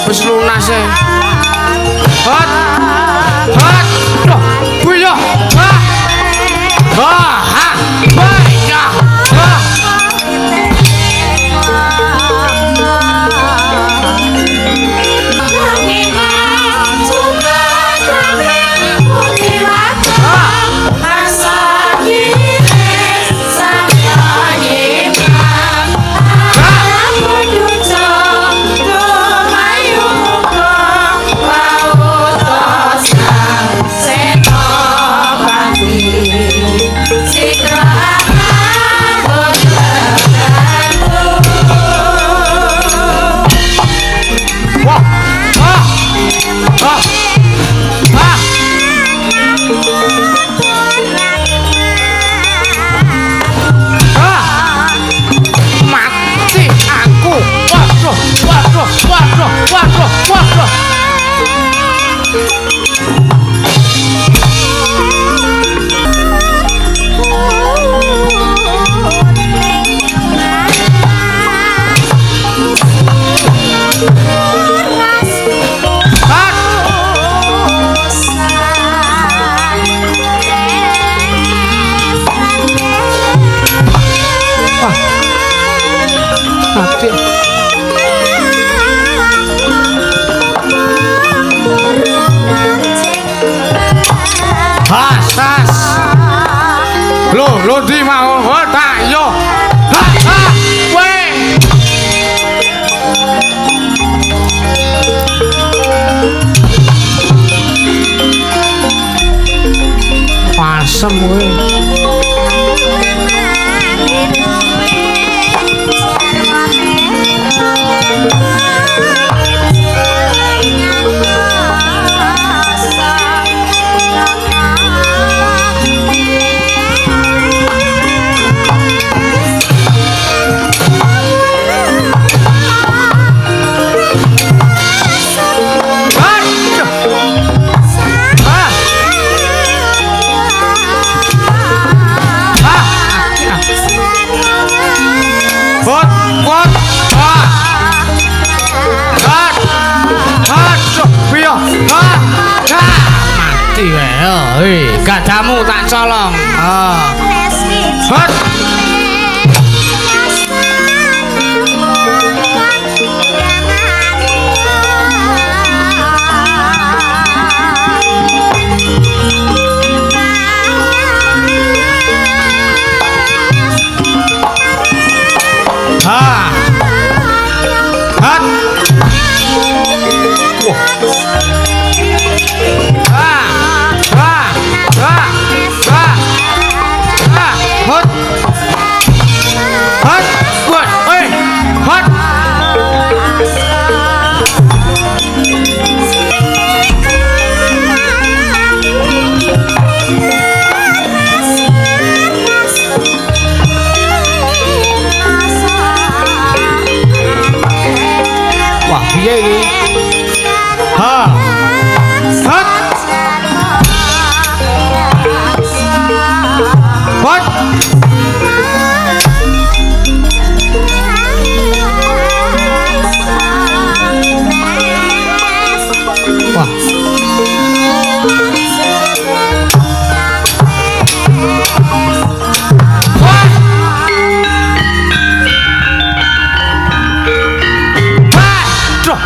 Wis lunas e. Hot. Hot. Duh, buyah. Ha. Ha, ha. Buyah. Ha. Senopati. Lho, lho ndi mau? Oh, tak yo. Ha, ha. Kowe. Pasem kowe. Mati wae. Hei, gadamu tak colong. Ah. Hot. Ha. Hot. Wah. Ha. Ha. Ha. Ha. Ha. Hot. Hot. Wah, oi. Hot. Wah, piye iki? Ha. Hot. Hot. Wah. Wah. Waduh.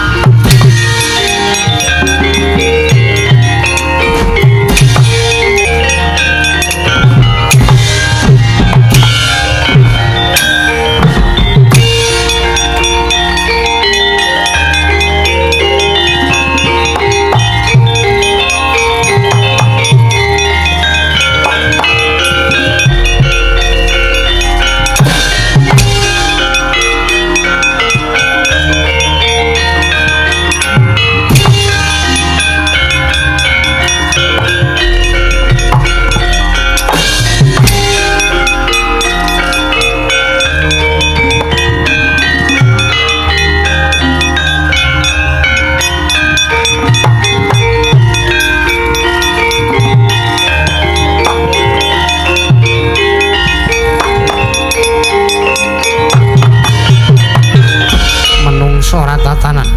Menungso ora tatanan.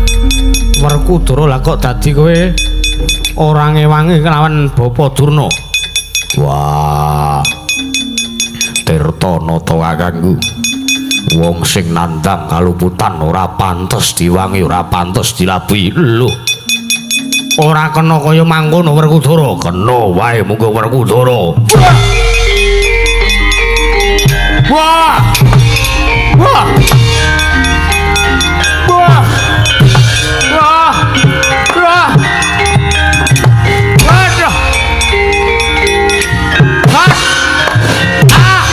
Werkudara lah kok dadi kowe ora ngewangi kelawan Bapa Durna. Wah. Tirta nata kakangku. Wong sing nandhang kaluputan ora pantes diwangi, ora pantes dilabuhi. Lho. Ora kena kaya mangkono Werkudara. Kena wae munggo Werkudara. Wah. Wah. Wah. Wah. Wah. Waduh. Hat. Ah.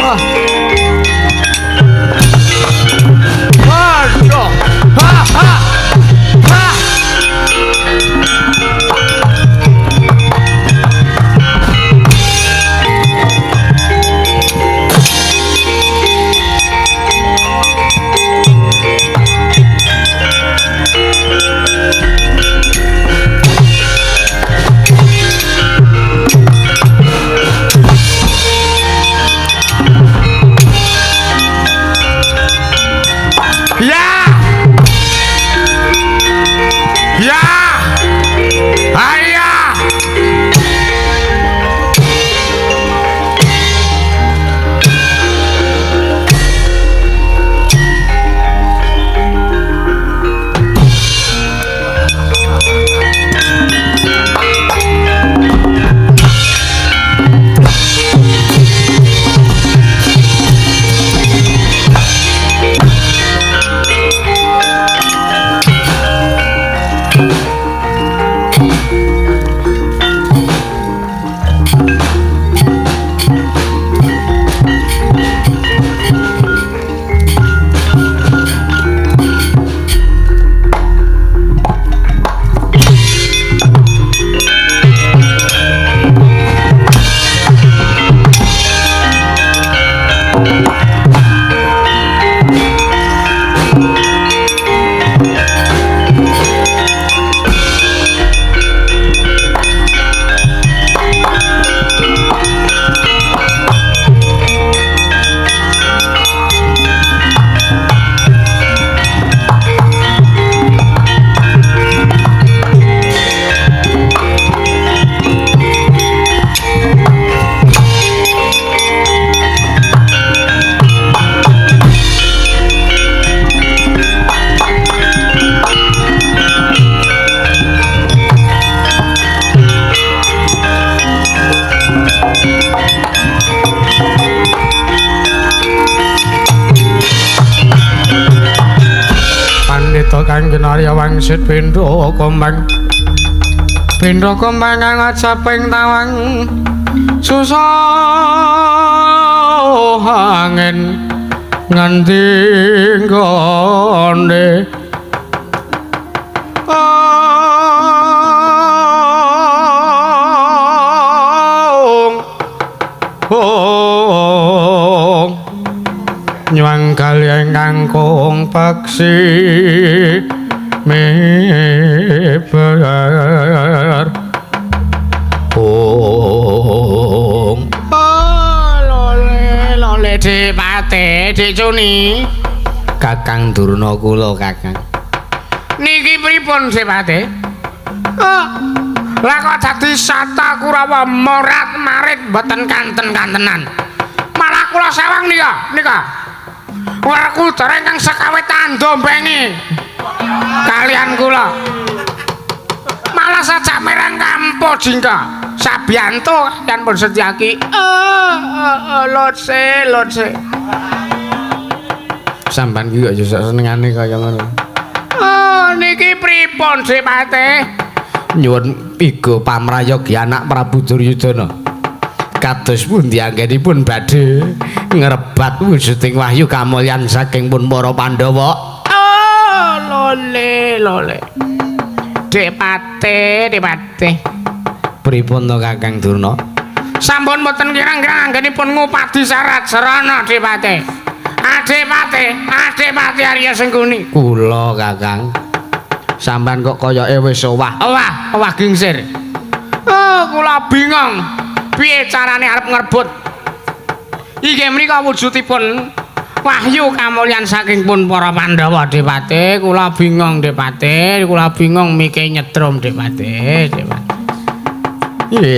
Wah. Waduh. Ha ha. Ha. Pandhita kang kinarya wangsit pindha kembang. Pindha kembang kang ajaping tawang susah angin nganti nggone. Nyuwang kaliyan kangkung paksi mebar. Ong lole lole dipate dicuni Kakang Durna kula Kakang. Niki pripun sipate? Lah kok dadi Sata Kurawa morat marit mboten kanten-kantenan. Malah kula sawang nika nika. Werkudara ingkang sekawe tandombengi kalian kula. Malah sajak merang kampo jingka sabiyanto dan pun Setyaki. Lotse lotse. Sampeyan ki kok ya sak senengane kaya ngono. Niki pripun sipate? Nyuwun iga pamrayogi anak Prabu Duryudana. Kados pundi anggenipun badhe ngrebat wujuding wahyu kamulyan saking pun para Pandhawa. Oh, lole lole. Depate, depate. Pripun to Kakang Durna? Sampun mboten kirang-kirang anggenipun ngupadi syarat sarana Depate. Adepate, Adepate Arya Sengkuni. Kula Kakang. Sampeyan kok koyoke wis owah. Owah, owah gingsir. Oh, kula bingung. Piye carane arep ngrebut? Inggih menika wujudipun wahyu kamulyan saking pun para Pandhawa Depate. Kula bingung Depate, kula bingung mike nyetrum Depate, Depate.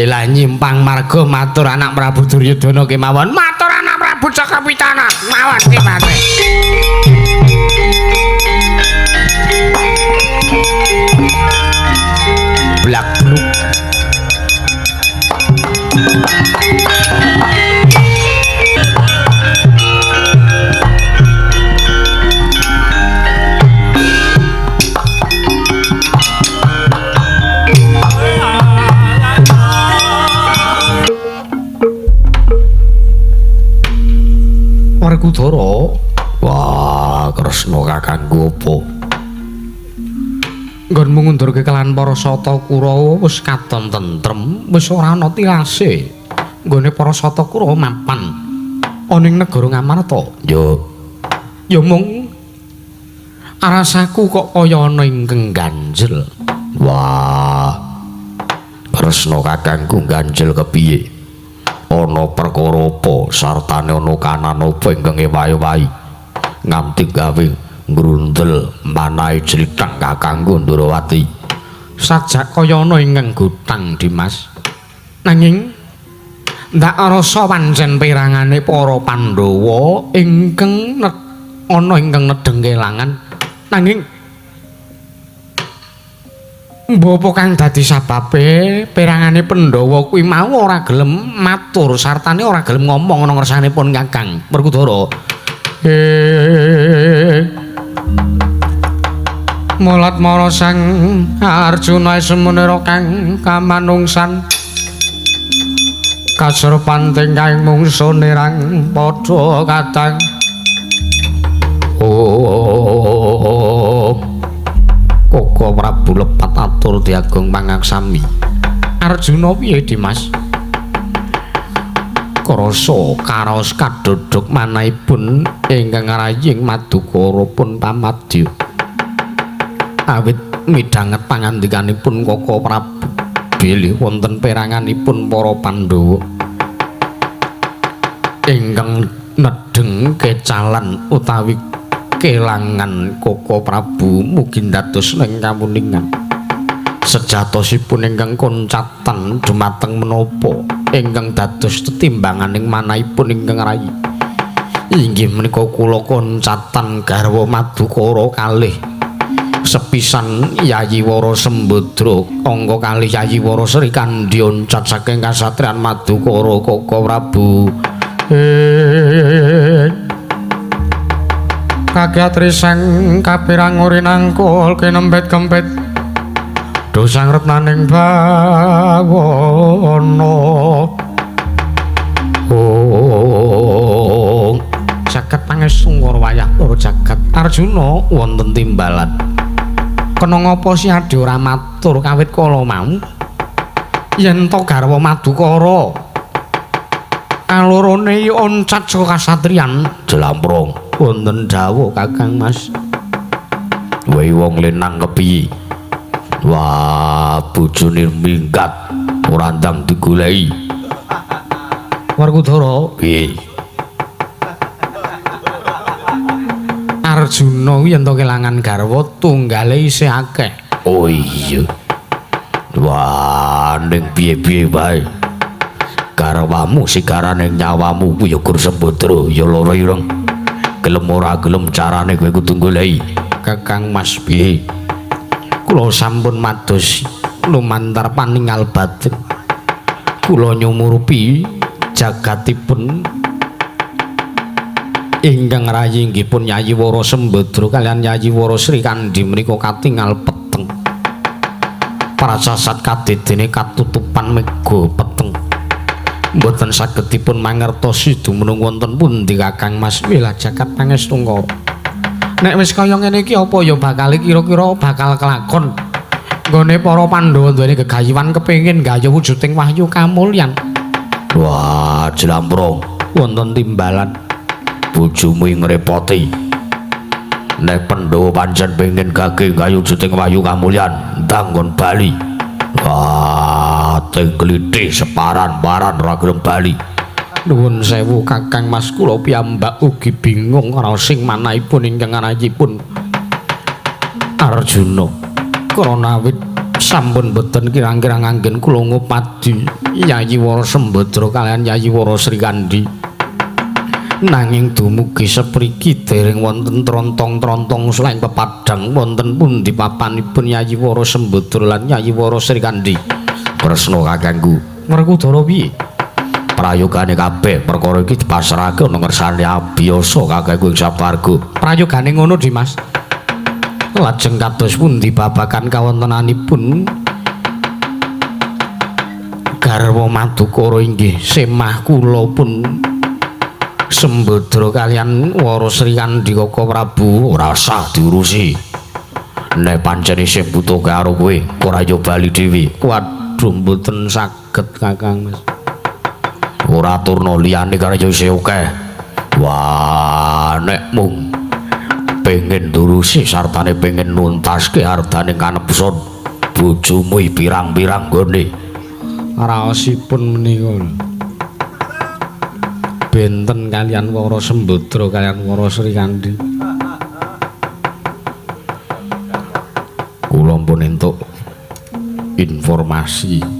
Lah nyimpang marga matur anak Prabu Duryudana kemawon. Matur anak Prabu Cakapitana mawon Depate. Blak bluk. Werkudara, wah Kresna kakangku apa? Nggonmu ngundurke kelan para Sata Kurawa wis katon tentrem, wis ora ana tilase. Nggone para Sata Kurawa mapan ana ing negara Ngamarta. Yo. Ya mung rasaku kok kaya ana ingkang ganjel. Wah. Kresna kakangku ganjel kepiye? Ana perkara apa sartane ana kanan apa ingkang ewahi-wahi nganti gawe ngrundel manahe jlithang kakangku Ndrawati. Sajak kaya ana ingkang gutang Dimas. Nanging ndak rasa pancen perangane para Pandhawa ingkang ana ingkang nedheng kelangan. Nanging mbapa kang dadi sababe perangane Pandhawa kuwi mau ora gelem matur sartane ora gelem ngomong ana ngersanipun Kakang Werkudara. Mulat mara Sang Arjuna semenira kang kamanungsan kasrepanting kaing mungsu nirang padha kadang. Oh, Koko Prabu lepat atur diagung pangaksami. Arjuna piye Dimas? Krasa karaos kadhodhog manahipun ingkang raying Madukara pun pamadya. Awit midhanget pangandikanipun Koko Prabu bilih wonten peranganipun para Pandhawa ingkang nedheng kecalan utawi kelangan Koko Prabu mugi dados ing kamuningan. Sejatosipun ingkang koncatan dumateng menapa ingkang dados tetimbanganing manahipun ingkang rayi inggih menika kula koncatan garwa Madukara kalih sepisan Yayi Wara Sembadra angka kalih Yayi Wara Srikandhi oncat saking kasatriyan Madukara Koko Prabu. Kagiatri sang kapirang uri nangkul kinembet kempit dosang retnaning bawana. Oh, jagat pangestu ngara wayah loro jagat. Arjuna wonten timbalan. Kena ngapa si Adi ora matur kawit kala mau? Yen to garwa Madukara kalorone oncat saka kasatriyan Jlamprong. Wonten dawuh Kakang Mas. Wewe wong lenang kepiye? Wah, bojone minggat ora ndang digoleki. Werkudara piye? Arjuna kuwi yen to kelangan garwa tunggale isih akeh. Oh iya. Wah, ning piye-piye wae. Garwamu sigarane nyawamu kuwi ya Gur Sembadra ya lara ireng. Gelem ora gelem carane kowe kudu goleki. Kakang Mas piye? Kula sampun mados lumantar paningal batin. Kula nyumurupi jagatipun ingkang rayi inggih pun Yayi Wara Sembadra kaliyan Yayi Wara Srikandhi menika katingal peteng. Prasasat kadedene katutupan mega peteng. Mboten saged dipun mangertosi dumunung wonten pundi Kakang Mas. Wilah jagat pangestu ngara. Nek wis kaya ngene iki apa ya bakal kira-kira bakal kelakon nggone para Pandhawa duweni gegayuhan kepengin gayuh wujuding wahyu kamulyan. Wah, Jlamprong wonten timbalan. Bojomu ngrepoti. Nek Pandhawa pancen pengin gage gayuh wujuding wahyu kamulyan, ndang nggon bali. Wah, teng klithih separan-paran ora gelem bali. Nuwun sewu Kakang Mas, kula piyambak ugi bingung raosing manahipun ingkang rayipun Arjuna. Krana awit sampun boten kirang-kirang anggen kula ngupadi Yayi Wara Sembadra kaliyan Yayi Wara Srikandhi. Nanging dumugi sepriki dereng wonten trontong-trontong selain pepadang wonten pundi papanipun Yayi Wara Sembadra lan Yayi Wara Srikandhi. Kresna kakangku. Werkudara piye? Prayogane kabeh perkara iki dipasrahake ana ngersane abiyasa kakangku ing saparga. Prayogane ngono Dimas. Lajeng kados pundi babagan kawontenanipun garwa Madukara inggih semah kula pun Sembadra kaliyan Wara Srikandhi Koko Prabu ora usah diurusi. Nek pancen isih butuh karo kowe, ora yo bali dhewe. Waduh, mboten saged Kakang Mas. Ora turna liyane karo yo isih akeh. Wah, nek mung pengen ndurusi sartane pengen nuntaske ardane kanepson bojomu pirang-pirang gone. Raosipun menika benten kaliyan Wara Sembadra kaliyan Wara Srikandhi. Kula pun entuk informasi.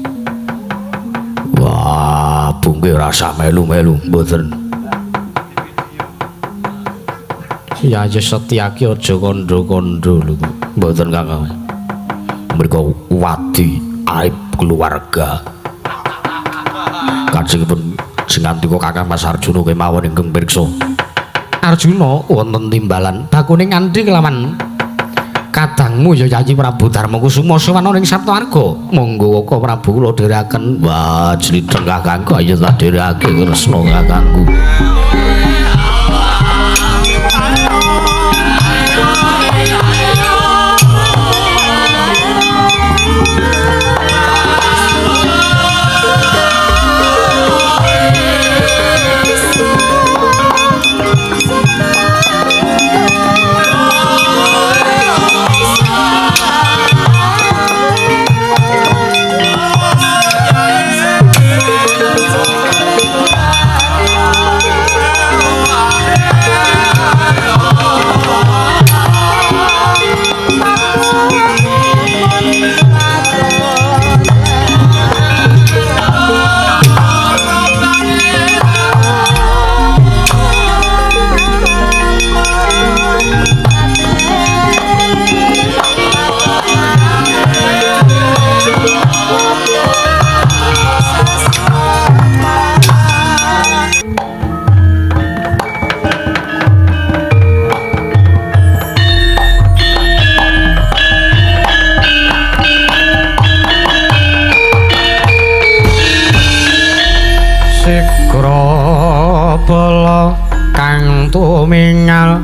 Wah, bungke rasa melu-melu mboten. Ya aja Setyaki aja kandha-kandha lho. Mboten Kakang. Mriku wadi aib keluarga. Kajengipun sing ngantika Kakang Mas Arjuna kemawon ingkang pirsa. Arjuna wonten timbalan bakune nganthi kelawan Kadangmu ya Yayi Prabu Darmakusuma sowan ing Saptawarga. Monggo Koko Prabu kula dherekaken. Wah, jlitheng kakangku ayo tak dherekake Kresna kakangku. Kang tumingal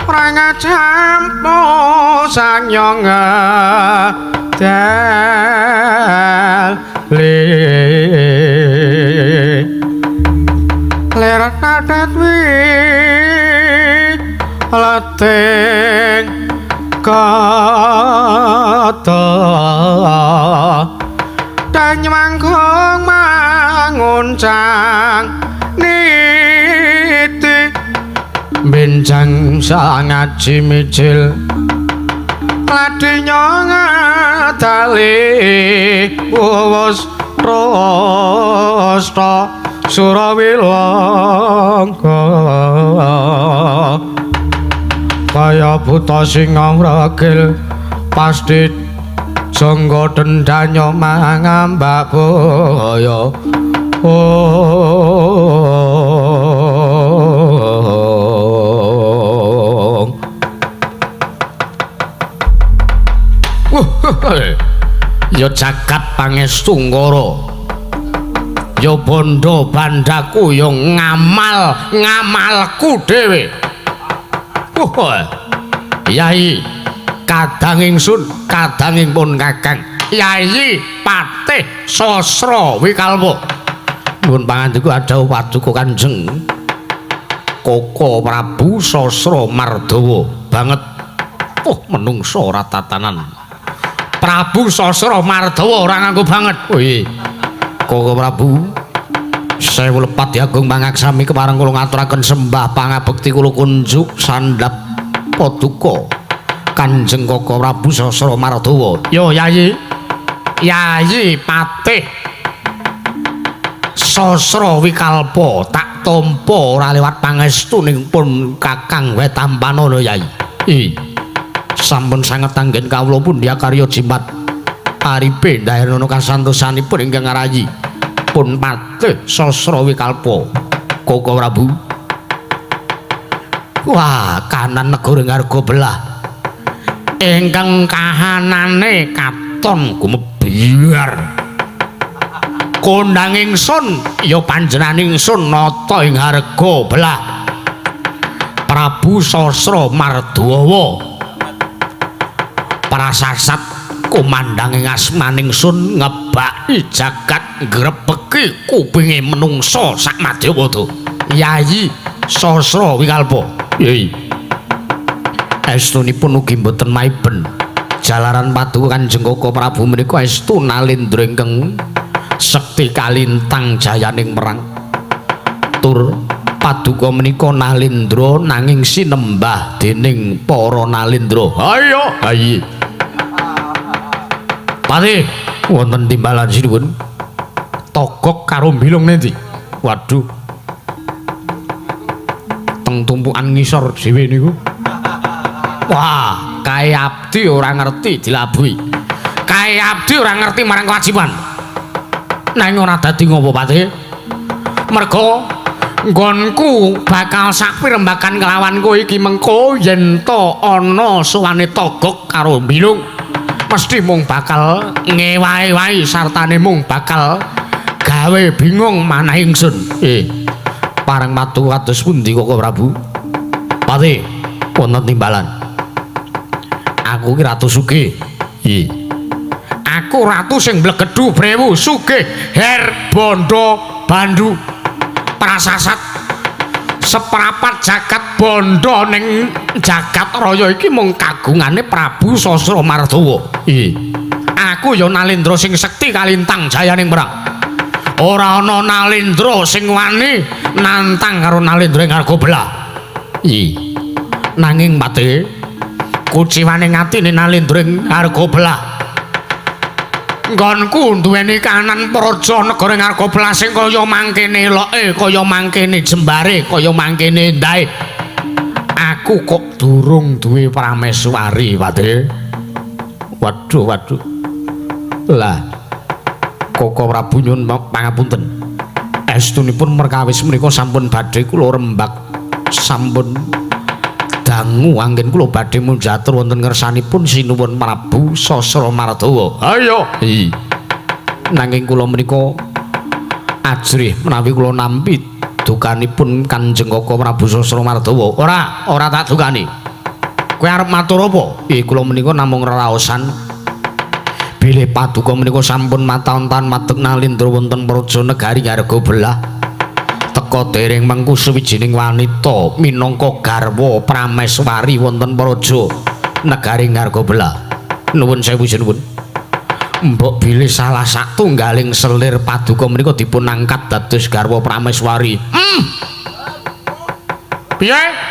prangacampo sanyong dali ler kadet wi leting kata danyangkung manguncang niti benjang sangaji mijil ladinya ngadali wus rosta surawilangga kaya buta singa wregil pasti jangga dendanya mangambak boyo. Ya jagat pangestu ngara, ya bondo bandaku, ya ngamal ngamalku dhewe. Yai kadang ingsun kadang pun kakang Yai Patih Sasra Wikalpa. Nuwun pangandika adhawuh paduka Kanjeng Koko Prabu Sasra Mardawa banget. Oh menungso ora tatanan. Prabu Sasra Mardawa ora nganggo banget. Oh iya Koko Prabu sewu lepat diagung pangaksami kepareng kula ngaturaken sembah pangabekti kula kunjuk sandhap paduka Kanjeng Koko Prabu Sasra Mardawa. Yo Yayi, Yayi Patih Sasra Wikalpa tak tampa ora lewat pangestu ning pun kakang wae tampanono Yayi. I sampun sanget anggen kawula pun diakarya jimat aripe ndaherana kasantosanipun ingkang ngarayi pun Patih Sasra Wikalpa Koko Prabu. Wah, kanan negara ngarga belah ingkang kahanane katon gumebyar. Kondang ingsun ya panjenengan ingsun nata ing harga belah Prabu Sasra Mardawa. Prasasat kumandhang ing asmaning sun ngebaki jagat ngrebeki kupinge menungsa sak madyawada. Yayi Sasra Wikalpa. Yai estunipun ugi mboten maiben jalaran paduka Kanjeng Koko Prabu menika estu nalindra ingkang sekti kalintang jayaning perang. Tur paduka menika nalindra nanging sinembah dening para nalindra. Ayo ayi Patih wonten timbalan sinuwun. Togok karo mbilung nendi? Waduh. Teng tumpukan ngisor dhewe niku. Wah, kae abdi ora ngerti dilabuhi. Kae abdi ora ngerti marang kewajiban. Nanging ora dadi ngopo Patih? Merga Nggonku bakal sakpirembakan kelawan kowe iki mengko yen to ana sowane Togok karo Bilung mesti mung bakal ngewahi-wahi sartane mung bakal gawe bingung manah ingsun. Parang matu kados pundi Koko Prabu? Pati wonten timbalan. Aku ki ratu sugih. Aku ratu sing mblegedhu brewu sugih her bondo bandu prasasat seprapat jagat bondo ning jagat raya iki mung kagungane Prabu Sasramardawa. Aku ya Nalendra sing sekti kalintang jayaning perang. Ora ana Nalendra sing wani nantang karo Nalendra ing Argabelah. Nanging pate kuciwane atine Nalendra ing Argabelah. Nggonku duweni kanan praja negara ing Argabelah sing kaya mangkene eloke, kaya mangkene jembare, kaya mangkene endahe. Aku kok durung duwe prameswari, Pate. Waduh, waduh. Lah, Koko Prabu nyuwun pangapunten. Estunipun perkawis menika sampun badhe kula rembak, sampun dangu anggen kula badhe munjatur wonten ngersanipun Sinuwun Prabu Sasramardawa. Ayo. Nanging kula menika ajrih menawi kula nampi dukanipun Kanjeng Koko Prabu Sasramardawa. Ora, ora tak dukani. Kowe arep matur apa? Kula menika namung reraosan bilih paduka menika sampun mataun-taun madeg Nalendra wonten praja negari Argabelah. Teka dereng mengku sawijining wanita minangka garwa prameswari wonten praja negari Argabelah. Nuwun sewu sinuwun. Mbok bilih salah satunggaling selir paduka menika dipun angkat dados garwa prameswari. Piye?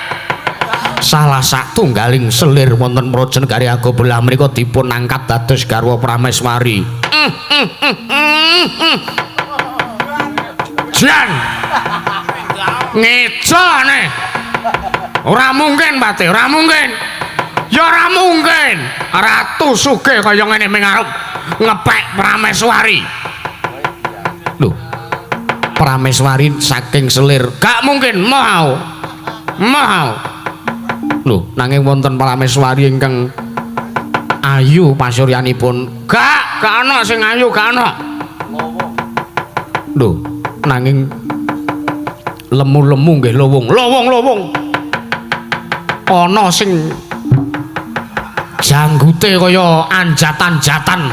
Salah satunggaling selir wonten praja negari Argabelah menika dipun angkat dados garwa prameswari. Jan. Ngecone. Ora mungkin, Pate, ora mungkin. Ya ora mungkin. Ratu sugih kaya ngene ming arep ngepek prameswari. Lho. Prameswari saking selir. Gak mungkin, mau. Mau. Lho, nanging wonten prameswari ingkang ayu pasuryanipun. Gak, gak ana sing ayu, gak ana. Lho, nanging lemu-lemu nggih lowong, lowong-lowong. Ana sing janggute kaya anjatan-jatan.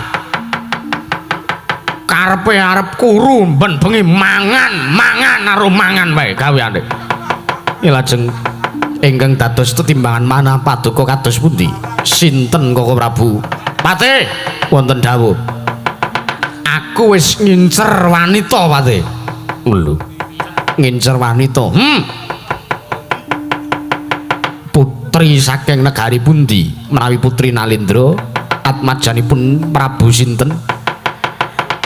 Karepe arep kuru ben bengi mangan, mangan karo mangan wae gaweane. Lajeng ingkang dados tetimbangan manah paduka kados pundi? Sinten Koko Prabu? Pate, wonten dawuh. Aku wis ngincer wanita, Pate. Lho. Ngincer wanita. Putri saking negari pundi? Menawi putri Nalendra, atmajanipun Prabu sinten?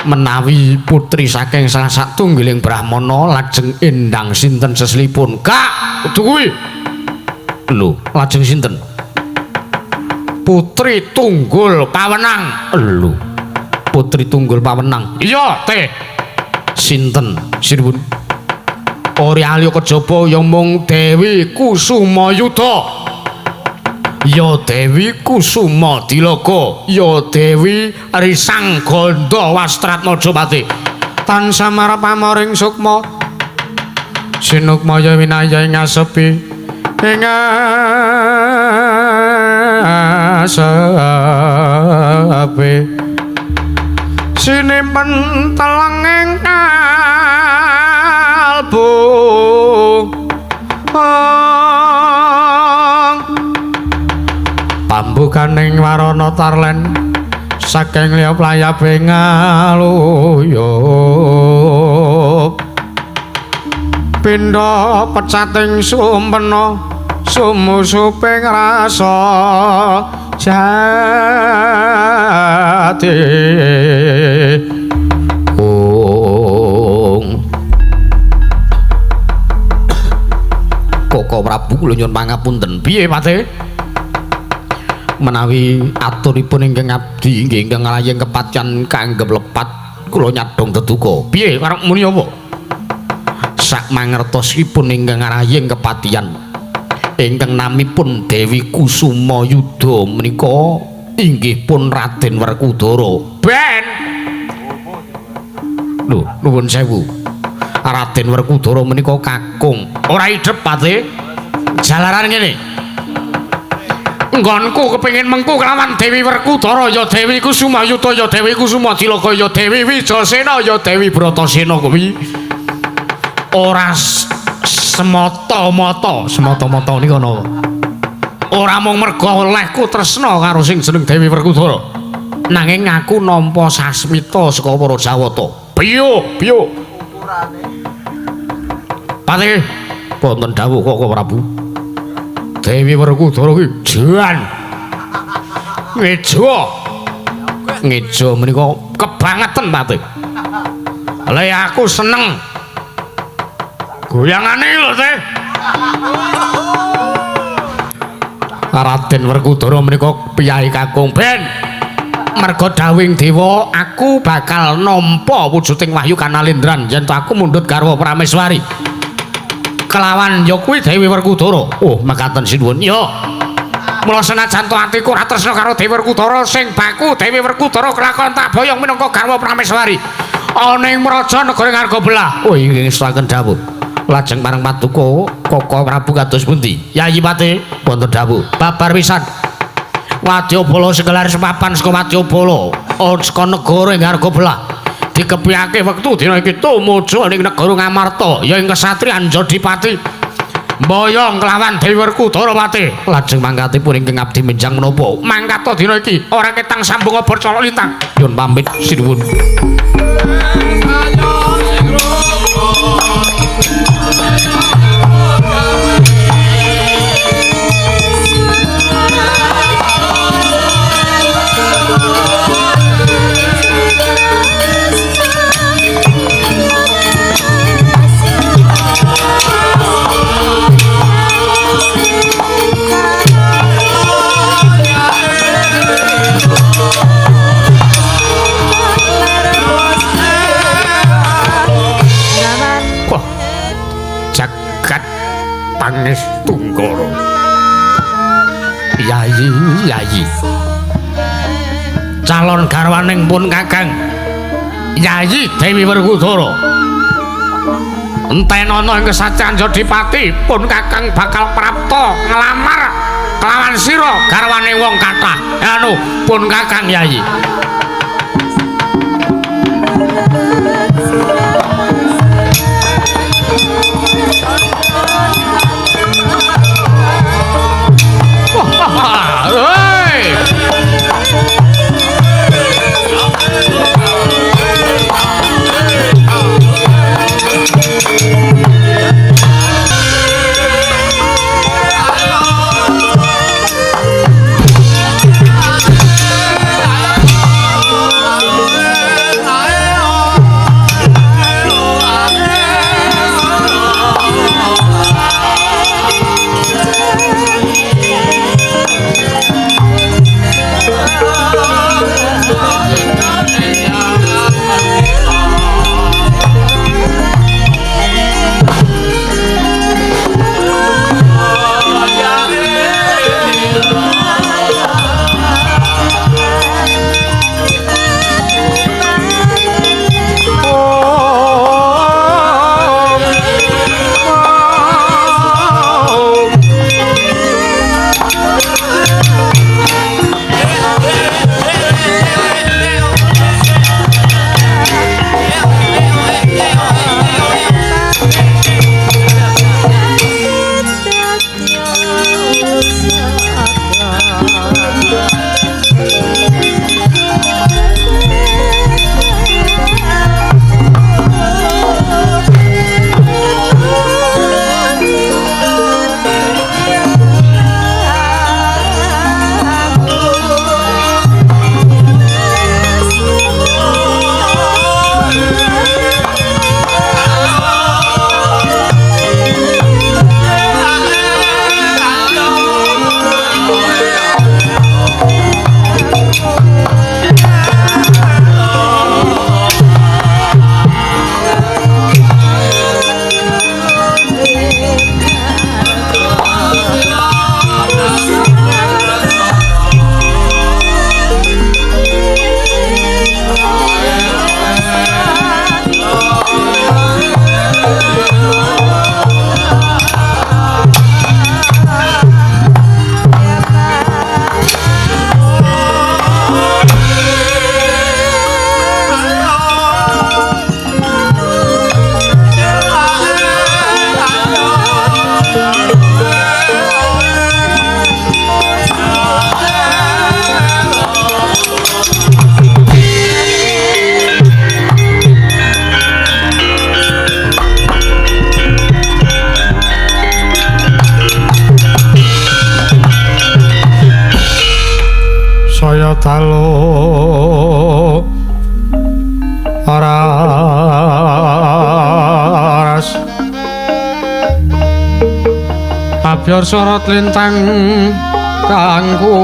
Menawi putri saking salah satunggiling brahmana, lajeng endang sinten seslipun? Gak, kudu kuwi. Lho, lajeng sinten? Putri Tunggul Pawenang. Lho, Putri Tunggul Pawenang. Iya, teh. Sinten? Sinuwun. Ora aliya kejaba ya mung Dewi Kusumayuda. Ya Dewi Kusuma Dilaga, ya Dewi Risang Gandha Wastratmaja Pati. Tansah marep pamoring sukma. Sinukmaya winaya ing asepi. Ing asepi. Sinimpen telenging kalbu. Pambukaning warana tarlen saking liya playabe ngaluyup. Pindha pecating sumpena sumusuping rasa jati. Ong Koko Prabu kula nyuwun pangapunten. Piye, Pate? Menawi aturipun ingkang abdi inggih ingkang nglayang kepatyan kaanggep lepat kula nyadong deduka. Piye arep muni apa? Sak sak mangertosipun ingkang ngaraying kepatihan ingkang namipun Dewi Kusuma Yudha menika inggih pun Raden Werkudara. Ben. Lho, nuwun sewu. Raden Werkudara menika kakung. Ora idhep pate. Jalaran ngene. Nggonku kepengin mengku kelawan Dewi Werkudara ya Dewi Kusuma Yudha ya Dewi Kusuma Dilaka ya Dewi Wijasena ya Dewi Bratasena kuwi. Ora semata-mata, semata-mata nika napa? Ora mung merga olehku tresna karo sing jeneng Dewi Werkudara. Nanging aku nampa sasmita saka para Jawata. Piyo, piyo. Pate wonten dawuh Koko Prabu. Dewi Werkudara kuwi jan ngejo. Ngejo menika kebangetan Pate. Lha aku seneng. Goyangane lho, Teh. Raden Werkudara menika piyayi kakung ben. Merga dawuhing dewa aku bakal nampa wujuding wahyu kanalindran yen to aku mundhut garwa Prameswari. Kelawan ya kuwi Dewi Werkudara. Oh, mekaten sinuwun. Ya. Mula senajan to atiku ora tresna karo Dewi Werkudara sing baku Dewi Werkudara kelakon tak boyong minangka garwa Prameswari. Ana ing mraja negara Ngargabelah. Oh, inggih ngestakaken dawuh. Lajeng marang paduka Koko Prabu kados pundi? Yayi Pate wonten dawuh. Babar pisan. Wadyabala segelar sepapan saka Wadyabala saka negara ing Ngargabelah. Dikepiyake wektu dina iki tumuju ning negara Ngamarta ya ing kesatriyan Jodipati. Mboyong kelawan Dewi Werkudara Pate. Lajeng mangkatipun ingkang abdi menjang menapa? Mangkata dina iki ora ketang sambung obor colok lintang. Nyun pamit sinuwun. Pangestunggara. Yayi, yayi. Calon garwaning pun Kakang Yayi Dewi Werkudara. Entenono ing kesatriyan Jodipati pun Kakang bakal prapta nglamar kelawan sira garwane wong kathah. Anu pun Kakang Yayi. Hei! Kaya dalu ras abyor sorot lintang kangku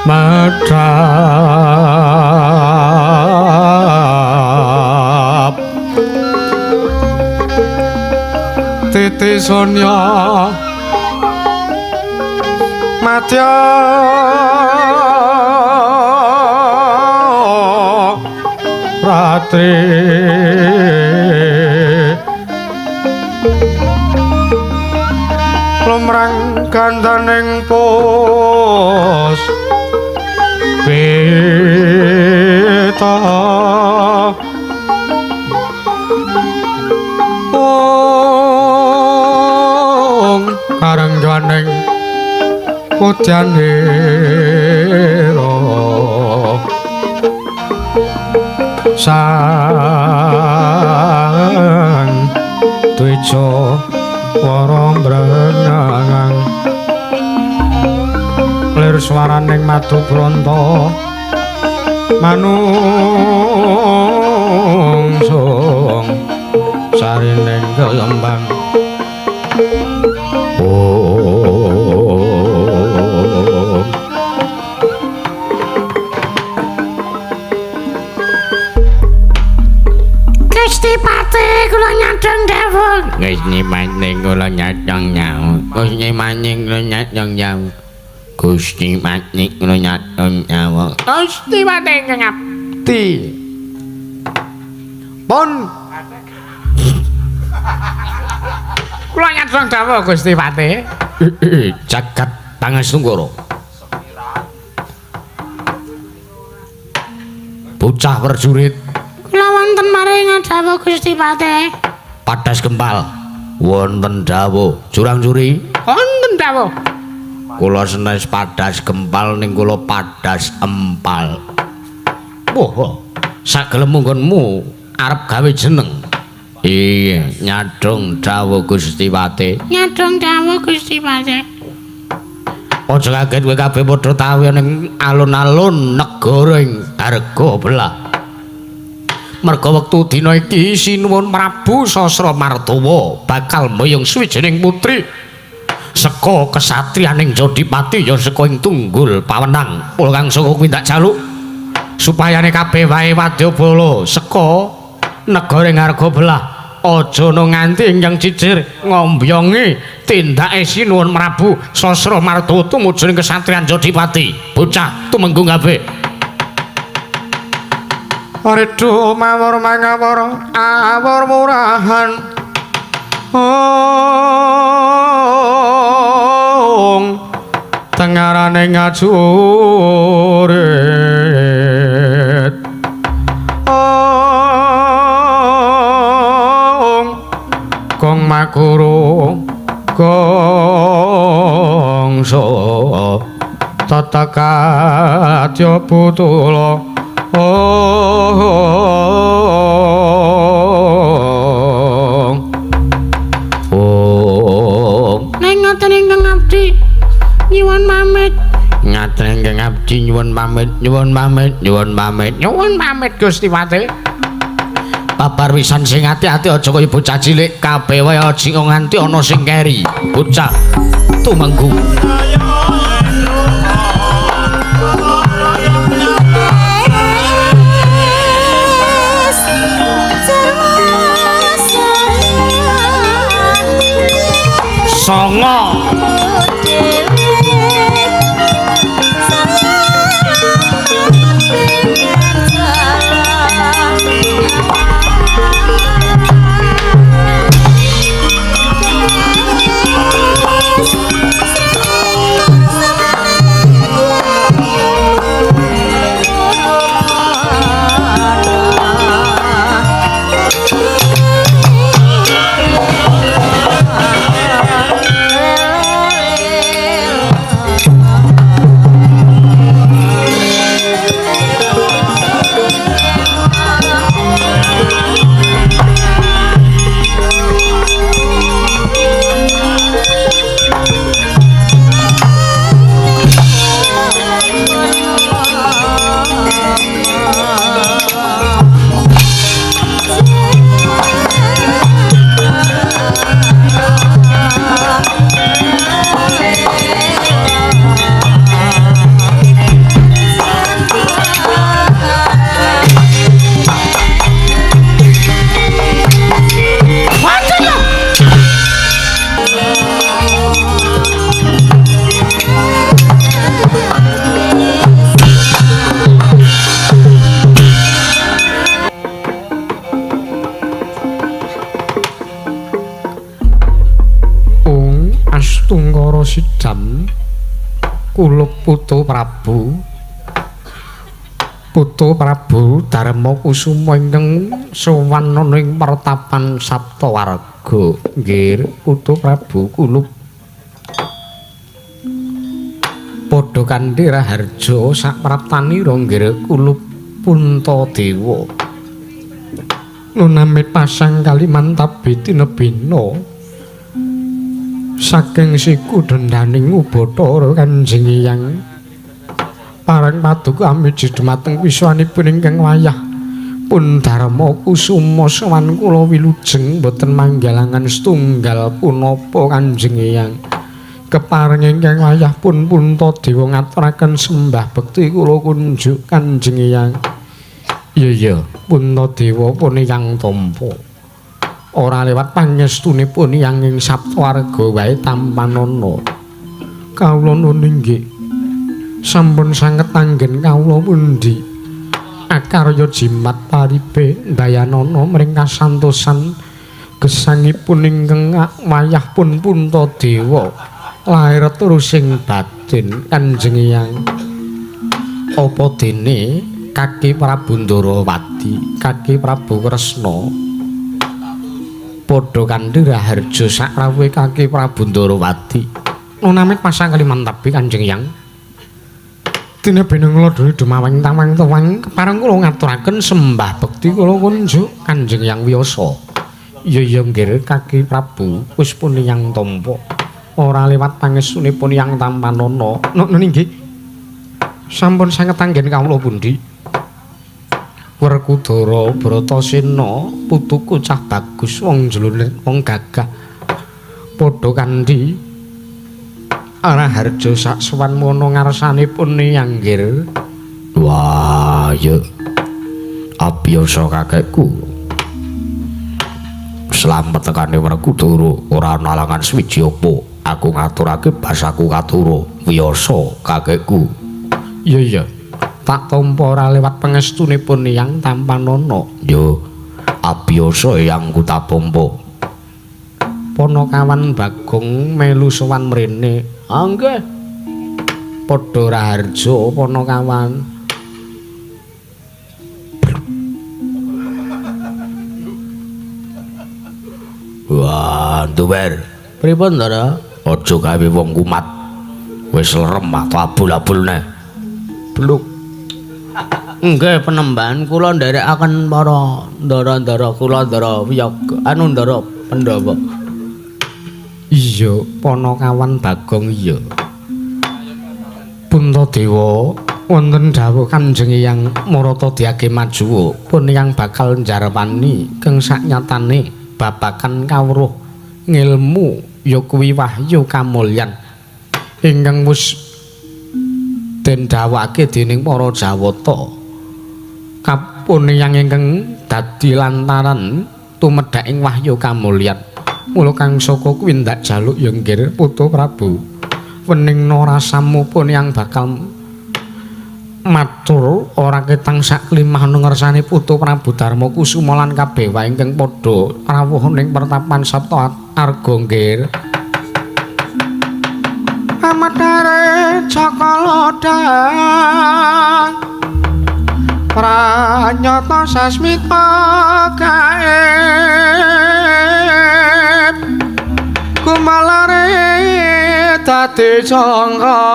medhap titi sonya madya ratri lumrang gandaning pos pita ong karengganing putyanira sang dwija wara mbrengang lir swaraning madu bronto manungsung sarining kembang. Gusti Pati kula nyadong dawuh. Gusti Pati kula nyadong dawuh. Gusti Pati kula nyadong dawuh. Gusti Pati kula nyadong dawuh. Gusti Pati ingkang abdi. Pun kula nyadong dawuh Gusti Pati. Jagat Pangasunggara. Bocah prajurit kula wonten maring dawuh Gusti Pati. Padas gempal wonten dawuh. Jurang juri wonten dawuh. Kula senes padas gempal ning kula padas empal. Wah, sagelem nggonmu arep gawe jeneng. Iya, nyadong dawuh Gusti Pati. Nyadong dawuh Gusti Pati. Aja kaget kowe kabeh padha tau ning alun-alun negara ing Harga Belah. Merga wektu dina iki Sinuwun Prabu Sasra Mardawa bakal mboyong suwijining putri saka kesatriyaning Jodipati ya saka ing Tunggul Pawenang. Mula kang saka kuwi tak jaluk supayane kabeh wae wadyabala saka negara ing Harga Belah aja nganti ingkang cicir ngombyongi tindake Sinuwun Prabu Sasra Mardawa tumuju ing kesatriyan Jodipati. Bocah tumenggung kabeh. Ridu mawur mangawur awur murahan ong tengarane ngajurit ong kong makuru gongso tatakatya putula. Ong ong ning ngaten ingkang abdi nyuwun pamit. Ngaten ingkang abdi nyuwun pamit, nyuwun pamit, nyuwun pamit, nyuwun pamit Gusti Pati. Babar wisan sing ati-ati aja kaya bocah cilik kabeh wae aja nganti ana sing keri. Bocah tumenggung. Songo sidam kulup Putu Prabu. Putu Prabu Darma Kusuma ingkang sowan ana ing pertapan Saptawarga. Nggih, Putu Prabu kulup padha kanthi raharja sapraptanira nggih kulup Puntadewa. Nunamit pasang Kalimantabi tinebina saking siku dendaning Ubathara Kanjeng Hyang pareng paduka amiji dumateng wiswanipun ingkang wayah pun Darma Kusuma sowan kula wilujeng boten manggalangan setunggal punapa Kanjeng Hyang. Kepareng ingkang wayah pun Puntadewa ngaturaken sembah bekti kula kunjuk Kanjeng Hyang. Iya iya, Puntadewa pun yang tampa. Ora lewat pangestunipun yang ing Saptawarga wae tampanana. Kawula nuwun inggih. Sampun sanget anggen kawula pundi. Akarya jimat paripe dayanana mring kasantosan gesangipun ingkang wayah pun Puntadewa. Lair terusing batin Kanjeng Hyang. Apa dene Kaki Prabu Ndarawati, Kaki Prabu Kresna padha kanthi raharja sakrawuhe Kaki Prabu Ndarawati. Nunamit pasang Kalimantabi Kanjeng Hyang. Dene beneng lodone dumaweng tawang tuwang kepareng kula ngaturaken sembah bekti kula kunjuk Kanjeng Hyang wiyasa. Iya iya nggih Kaki Prabu wis pun yang tampa. Ora lewat pangestunipun yang tampanana. Nun inggih. Sampun sanget anggen kawula pundi. Werkudara Bratasena putuku cah bagus wong jlune wong gagah padha kanthi raharja sak sowan mono ngarsanipun Hyang nggih. Wah, ya. Abiyasa kakekku. Slamet tekane Werkudara ora ana alangan suwiji apa. Aku ngaturake basaku katura wiyasa kakekku. Iya iya. Tak tampa ora lewat pangestunipun Hyang tampanana. Yo abiyasa Hyang kutabampa. Panakawan Bagong melu sowan mrene. Ah nggih. Padha raharja panakawan. Wah, duwer. Pripun, Ndara? Aja gawe wong kumat. Wis lerem atau abul-abul neh. Bluk. Nggih penemban kula nderekaken para ndara-ndara kula ndara wiyaga anu ndara Pandhawa. Iya, Panakawan Bagong iya. Puntadewa wonten dawuh Kanjeng Hyang Marata Dyage Majuwa pun yang bakal njarwani keng saknyatane babakan kawruh ngilmu ya kuwi wahyu kamulyan ingkang wis den dawuhake dening para Jawata. Kapun yang ingkang dadi lantaran tumedhaking wahyu kamulyan. Mula kang saka kuwi ndak jaluk ya nggih Putu Prabu. Weningna rasamu pun yang bakal matur ora ketang sak klimah ngersane Putu Prabu Darma Kusuma lan kabeh wae ingkang padha rawuh ning pertapan Saptawarga nggih. Amadare Cakalodang pranyata sasmita gaib kumalare dadi jangka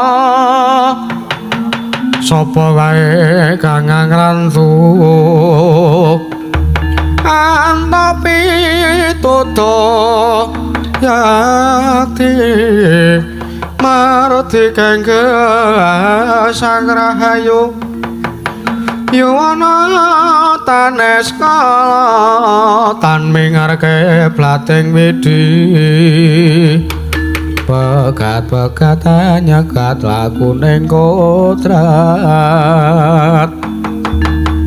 sapa wae kang ngrantu antopi tutu yati marti kangge sang rahayu yuwana tanes kala tan mingarke blating widi pegat-pegatan nyegat laku ning kodrat.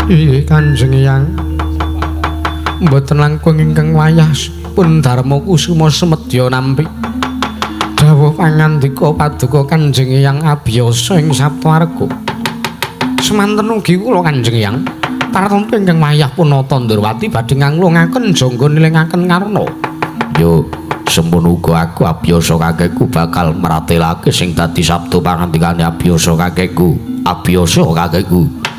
Ih Kanjeng Hyang mboten langkung ingkang wayah pun Darma Kusuma semedya nampi dawuh pangandika paduka Kanjeng Hyang abiyasa ing Saptawarga. Semanten ugi kula Kanjeng Hyang tartampi ingkang wayah punata Ndrawati badhe nganglungaken jangga nilingaken karna. Yo Sempun uga aku abiyasa kakekku bakal mratelake sing dadi sabda pangandikane abiyasa kakekku. Abiyasa kakekku.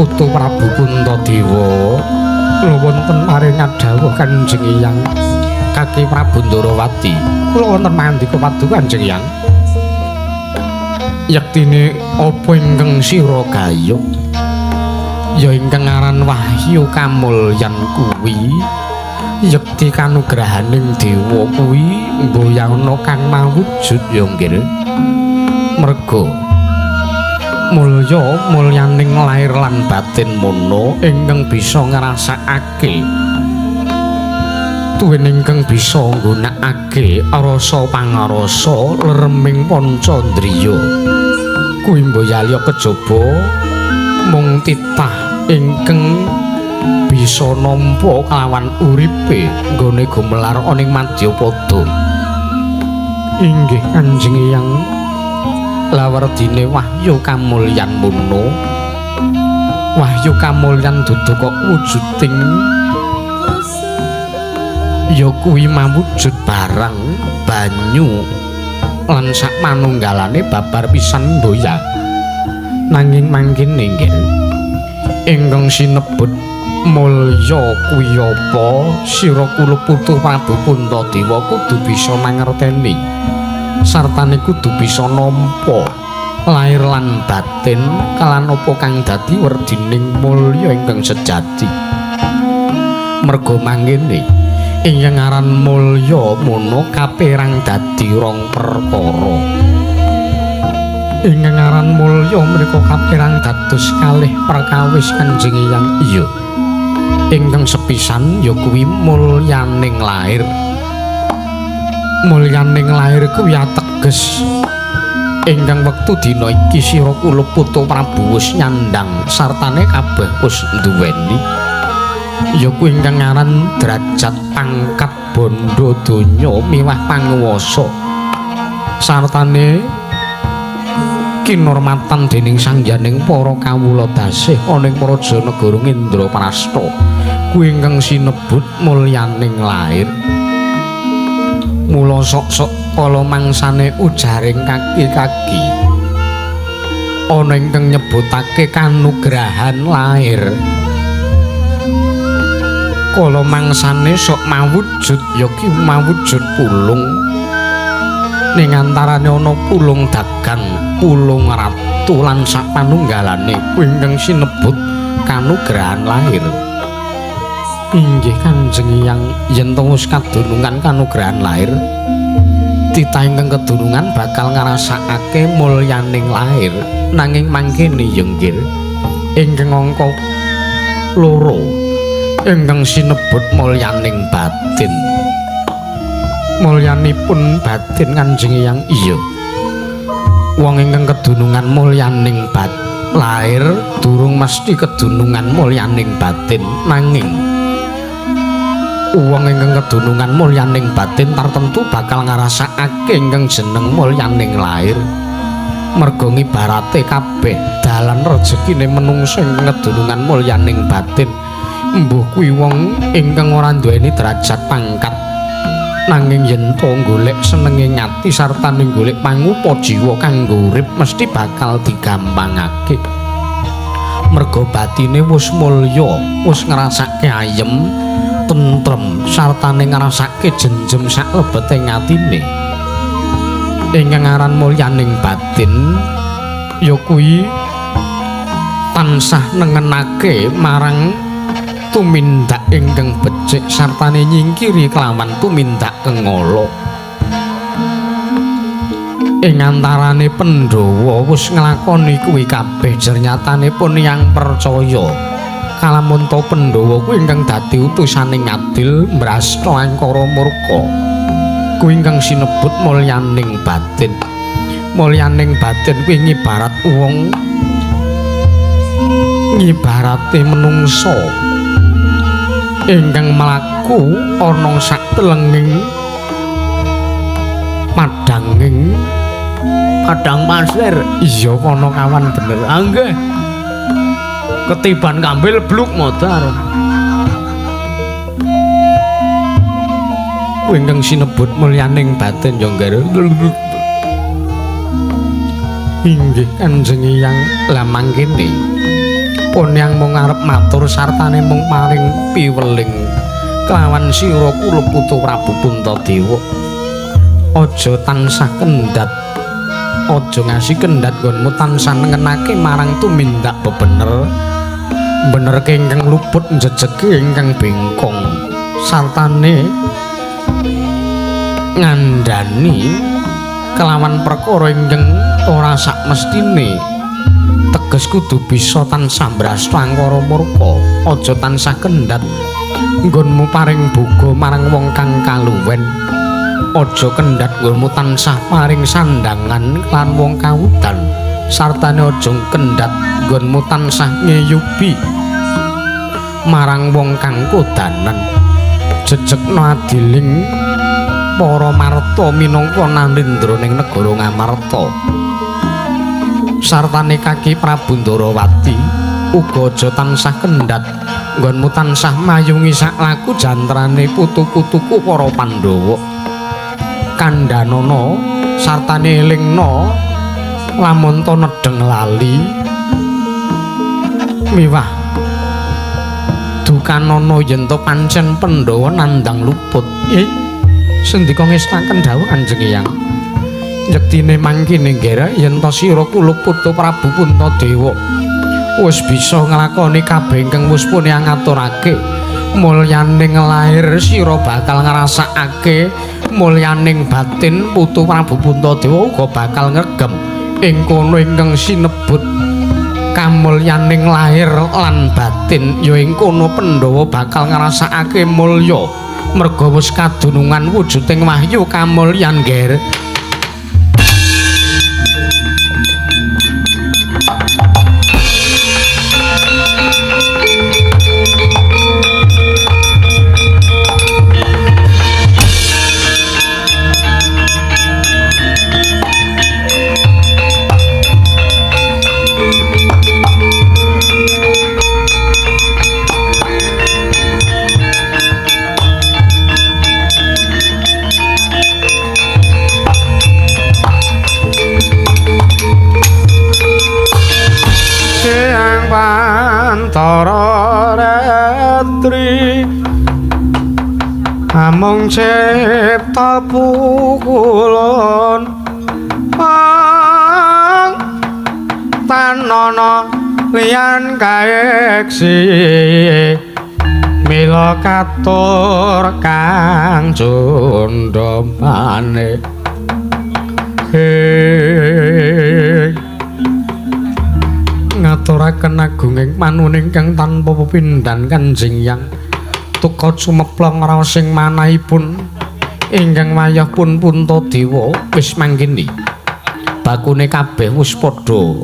Putu Prabu Puntadewa kula wonten paring dawuh Kanjeng Hyang Kaki Prabu Ndarawati. Kula wonten mandika paduka Kanjeng Hyang. Yektine apa ingkang sira gayuh ya ingkang aran wahyu kamulyan kuwi yekti kanugrahaning dewa kuwi mboyana kang mawujud ya nggih. Merga mulya mulyaning lair lan batin mono ingkang bisa ngrasakake tuwin ingkang bisa nggunakake rasa pangrasa lereming pancandriya kuwi mboyalya kejaba mung titah ingkang bisa nampa kelawan uripe nggone gumelar ana ing madyapada. Inggih Kanjeng Hyang. Lawerdine wahyu kamulyan mono wahyu kamulyan dudu kok wujuding ya kuwi mawujud barang banyu lan sak manunggalane babar pisan mboya. Nanging mangkene nggih ingkang sinebut mulya kuwi apa sira kula putu Prabu Puntadewa kudu bisa mangerteni sartane kudu bisa nampa lair lan batin kalan apa kang dadi werdining mulya ingkang sejati. Merga mangkene ingkang aran mulya mono kaperang dadi rong perkara. Ingkang aran mulya menika kaperang dados kalih perkawis Kanjeng Hyang. Iya. Ingkang sepisan ya kuwi mulyaning lair. Mulyaning lair kuwi ateges ingkang wektu dina iki sira kula putu Prabu wis nyandang sartane kabeh wis nduweni ya kuwi ingkang aran derajat pangkat bondo donya miwah panguwasa sartane kinurmatan dening sangyaning para kawula dasih ana ing praja negara Indraprasta kuwi ingkang sinebut mulyaning lair. Mula sok-sok kala mangsane ujaring kaki-kaki ana ingkang nyebutake kanugrahan lair. Kala mangsane sok mawujud ya ki mawujud pulung. Ning antarane ana pulung dagang, pulung ratu lan sak panunggalane kuwi ingkang sinebut kanugrahan lahir. Inggih Kanjeng Hyang, yen to wis kadunungan kanugrahan lahir, titah ingkang kedunungan bakal ngrasakake mulyaning lahir. Nanging mangkene ya nggih ingkang angka loro ingkang sinebut mulyaning batin. Mulyanipun batin Kanjeng Hyang iya. Wong ingkang kedunungan mulyaning lahir durung mesti kedunungan mulyaning batin, nanging wong ingkang kedunungan mulyaning batin tartemtu bakal ngrasakake ingkang jeneng mulyaning lahir. Merga ngibarate kabeh dalan rejekine menungsa ingkang kedunungan mulyaning batin, mbuh kuwi wong ingkang ora nduweni derajat pangkat, nanging yen to golek senenge ngati sartane golek pangupa jiwa kanggo urip mesti bakal digampangake. Merga batine wis mulya, wis ngrasake ayem tentrem sartane ngrasake jenjem sak lebete atine. Ingkang aran mulyaning batin ya kuwi tansah nengenake marang tumindak ingkang becik sartane nyingkiri kelawan tumindak kengala. Ing antarane Pandhawa wis nglakoni kuwi kabeh, jernyatanipun yang percaya Kalamunta Pandhawa kuwi ingkang dadi utusane ngadil mbrasta angkara murka. Kuwi ingkang sinebut mulyaning batin. Mulyaning batin kuwi ngibarat wong, ngibarate menungsa ingkang mlaku ana sak telenging padhanging padang pasir. Iya kono kawan bener. Ah nggih. Ketiban kambil bluk modar. Kuwi ingkang sinebut mulyaning batin ya nggih. Inggih Kanjeng Hyang. Lah mangkene pun yang mung arep matur sartane mung paring piweling kelawan sira kula putu Prabu Puntadewa. Aja tansah kendhat, aja ngasi kendhat nggonmu tansah nengenake marang tumindak bebener. Benerke ingkang luput njejege ingkang bengkong sartane ngandhani kelawan perkara ingkang ora sakmestine. Teges kudu bisa tansah mbrasta angkara murka, aja tansah kendhat nggonmu paring boga marang wong kang kaluwen. Aja kendhat nggonmu tansah paring sandhangan lan wong kawudan, sartane aja kendhat nggonmu tansah ngeyubi marang wong kang kodanan. Jejegna adiling para marta minangka nalindra ning negara Ngamarta. Sartane kaki Prabu Ndarawati uga aja tansah kendhat nggonmu tansah mayungi sak laku jantrane putu-putuku para Pandhawa. Kandhanana sartane elingna lamun ta nedheng lali miwah dukanana yen ta pancen Pandhawa nandhang luput. Sendika ngestaken dawuh Kanjeng Hyang. Yektine mangkene nggih yen ta sira kula putu Prabu Puntadewa wis bisa nglakoni kabeh ingkang wis pun ngaturake. Mulyaning lair sira bakal ngrasakake mulyaning batin putu Prabu Puntadewa uga bakal ngregem ing kono ingkang sinebut kamulyaning lahir lan batin, ya ing kono Pandhawa bakal ngrasakake mulya merga wis kadunungan wujuding wahyu kamulyan nggih. Antara ratri amung cipta pukulun ang tanana liyan kaeksi mila katur kang cundhamane. Ngaturaken agunging panuning kang tanpa pepindhan Kanjeng Hyang. Tuka sumeplong raos ing manahipun ingkang wayah pun Puntadewa wis mangkene. Bakune kabeh wis padha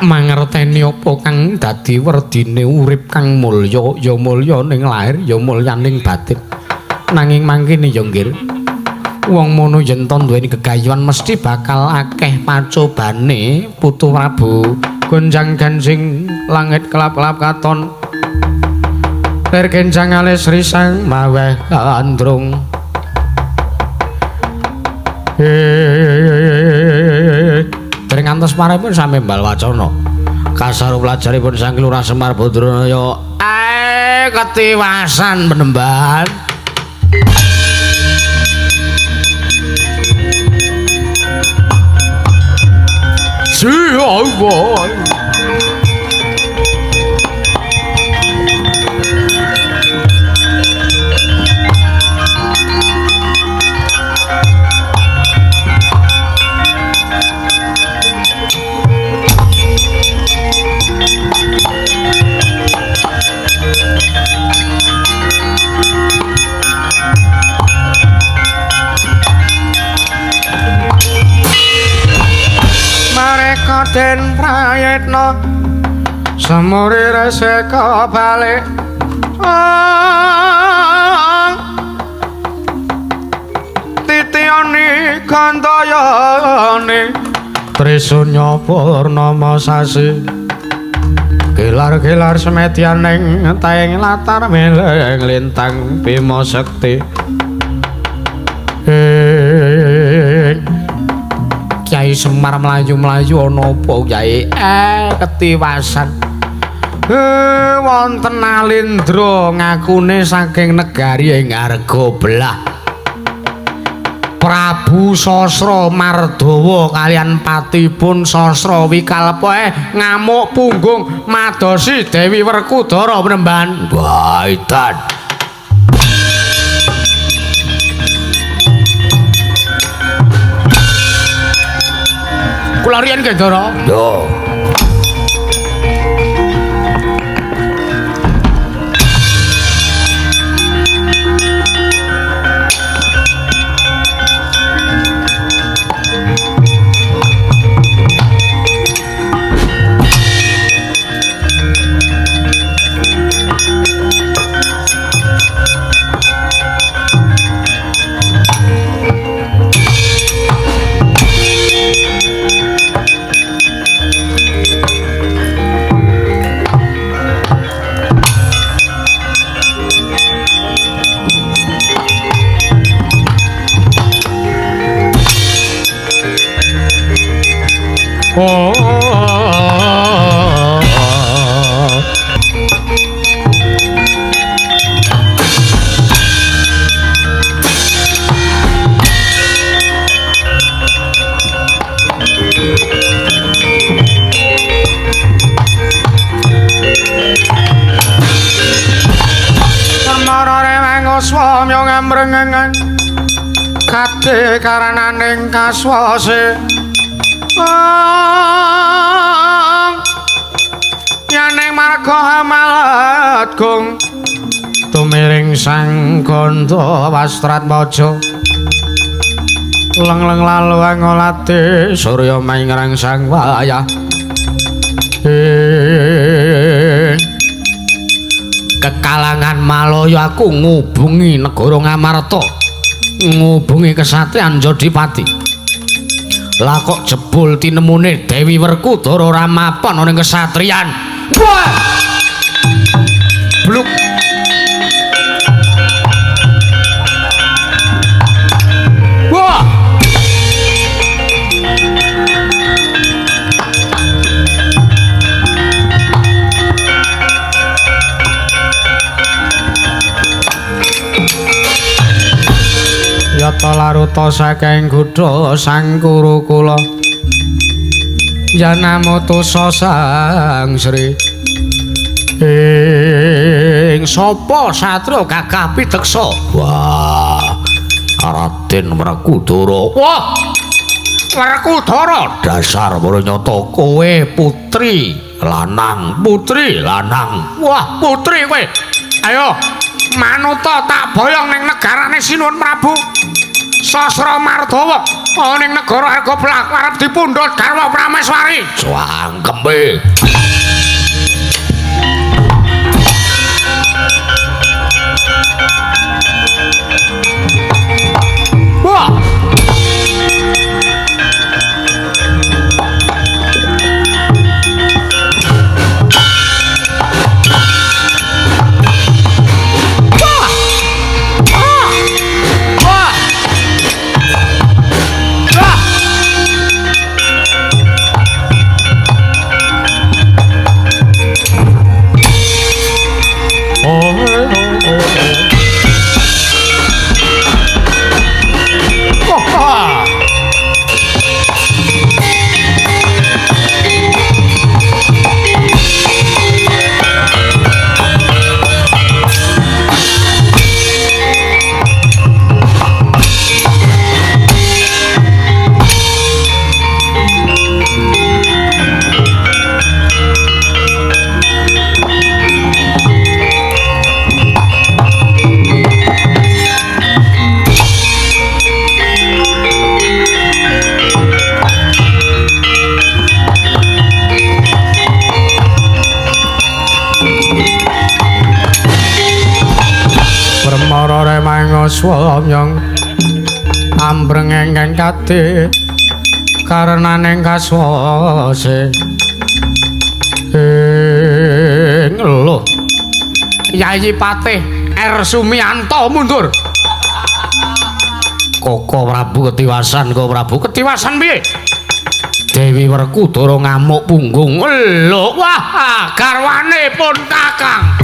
mangerteni apa kang dadi werdine urip kang mulya, ya mulya ning lahir, ya mulyaning batin. Nanging mangkene ya nggih, wong mono yen ta duweni gegayuhan mesti bakal akeh pacobane putu Prabu. Gonjang ganjing langit kelap-kelap katon, lir kenjang alis risang maweh gandrung. Dereng ngantos paripun sami mbal wacana. Kasaru pelajaripun sang Lurah Semar Badranaya ketiwasan penemban. Siapa? Reka den prayitna semuri reseka balik titiyane gandayane Trisunya purnama sasi gelar-gelar semedyaning taing latar meleng lintang Bima Sekti. Kyai Semar mlayu-mlayu ana apa Kyai? Ketiwasan. Wonten Alindra ngakune saking negari ing Arga Belah. Prabu Sasra Mardawa kalian patipun Sasra Wikalpa ngamuk punggung madosi Dewi Werkudara Penemban. Wah, edan. Kula riyen nggih, Ndara. Yo. Oh. Swamya ngamrengengan kade karananing kaswase yaning marga hamalat gung tumiring sang gandha wastratmaja leng-leng lalu angolate surya maingrang sang wayah. Kekalangan Malaya aku ngubungi negara Ngamarta, ngubungi kesatriyan Jodipati. Lah kok jebul tinemune Dewi Werkudara ora mapan ana ing kesatriyan. Wah! Bluk. Wah! Yata laruta saking gudha sang Kurukula Yanamutusa sang Sri. Ing sapa satria gagah pideksa? Wah, Raden Werkudara. Wah, Werkudara dasar nyata kowe putri lanang, putri lanang. Wah, putri kowe. Ayo manuta tak boyong ning negarane Sinuwun Prabu Sasra Mardawa ana ning negara Arga Belah arep dipundhut garwa Prameswari. Cangkeme. Wah. kaswamyang ambreng engkang kate karenaning kaswase ing lho Yayi Patih R Sumianto mundur. Koko Prabu ketiwasan, Koko Prabu ketiwasan piye? Dewi Werkudara ngamuk punggung. Lho, wah, garwane pun Kakang.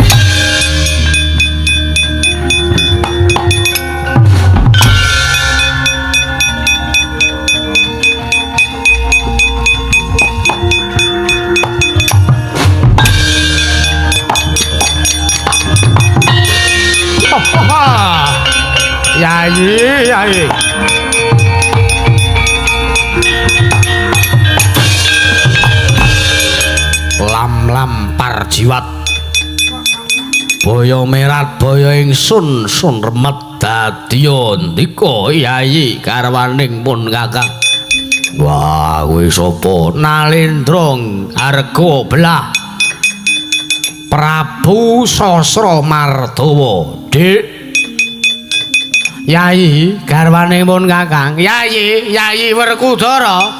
Yayi, yayi. Lam-lam parjiwat. Boyo merat boyo ingsun sun remet dadiya ndika yayi garwaning pun Kakang. Wah, kowe sapa? Nalendra arga belah. Prabu Sasra Mardawa. Dik. Yayi garwane pun Kakang. Yayi, Yayi Werkudara.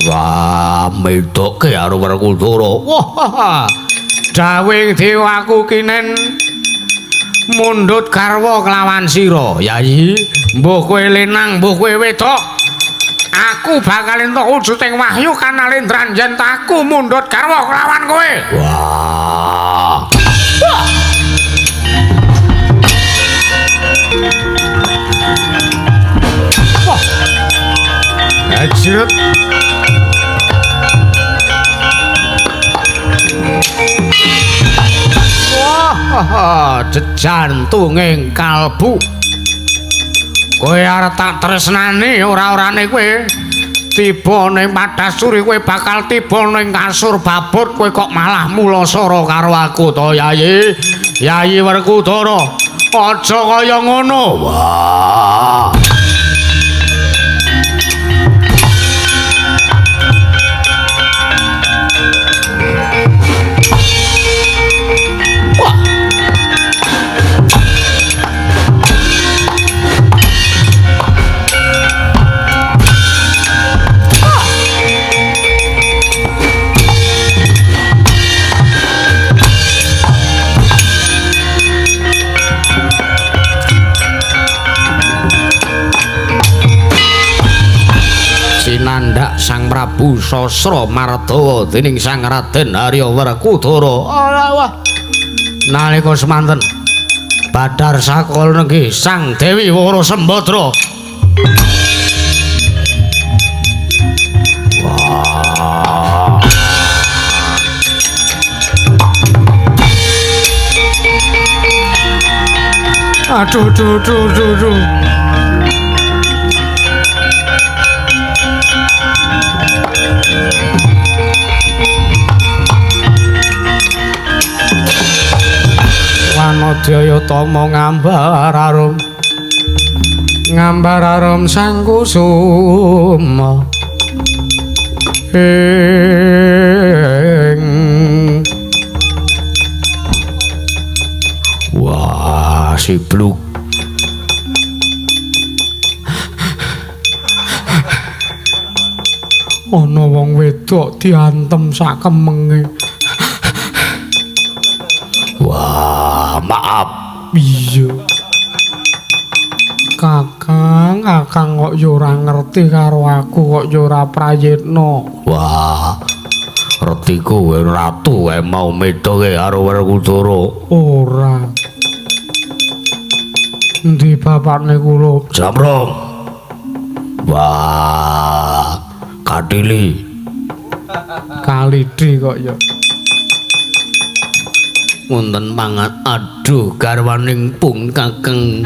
Wah, medoke karo Werkudara. Wah, dawing dewaku kinen mundhut garwa kelawan sira. Yayi, mbuh kowe lenang, mbuh kowe wedok. Aku bakal entuk wujuding wahyu kanalendran yen aku mundhut garwa kelawan kowe. Wah. Wah. Wah. Ajrut. Wah, jejantunging kalbu. Kowe arep tak tresnani ora-orane kowe. Tiba ning Padasuri kowe bakal tiba ning kasur babut, kowe kok malah mulasara karo aku to, Yayi. Yayi Werkudara, aja kaya ngono. Wah. Sinandhak Sang Prabu Sasra Mardawa dening Sang Raden Arya Werkudara. Alah wah. Nalika semanten Badar Sakala nenggih Sang Dewi Wara Sembadra. Wah. Aduh duh duh duh duh. Wanodya tama ngambar arum, ngambar arum sang kusuma ing. Wah, sibluk. Ana wong wedok diantem sak kemenge. Wah, maaf. Iya. Kakang, kakang kok ya ora ngerti karo aku, kok ya ora prayitna. Wah. Retiku kowe ratu kae mau medoke karo Werkudara. Ora. Endi bapakne kula? Jamrong. Wah, katili. Kalidi kok ya. Wonten pangat aduh garwaning pung Kakang.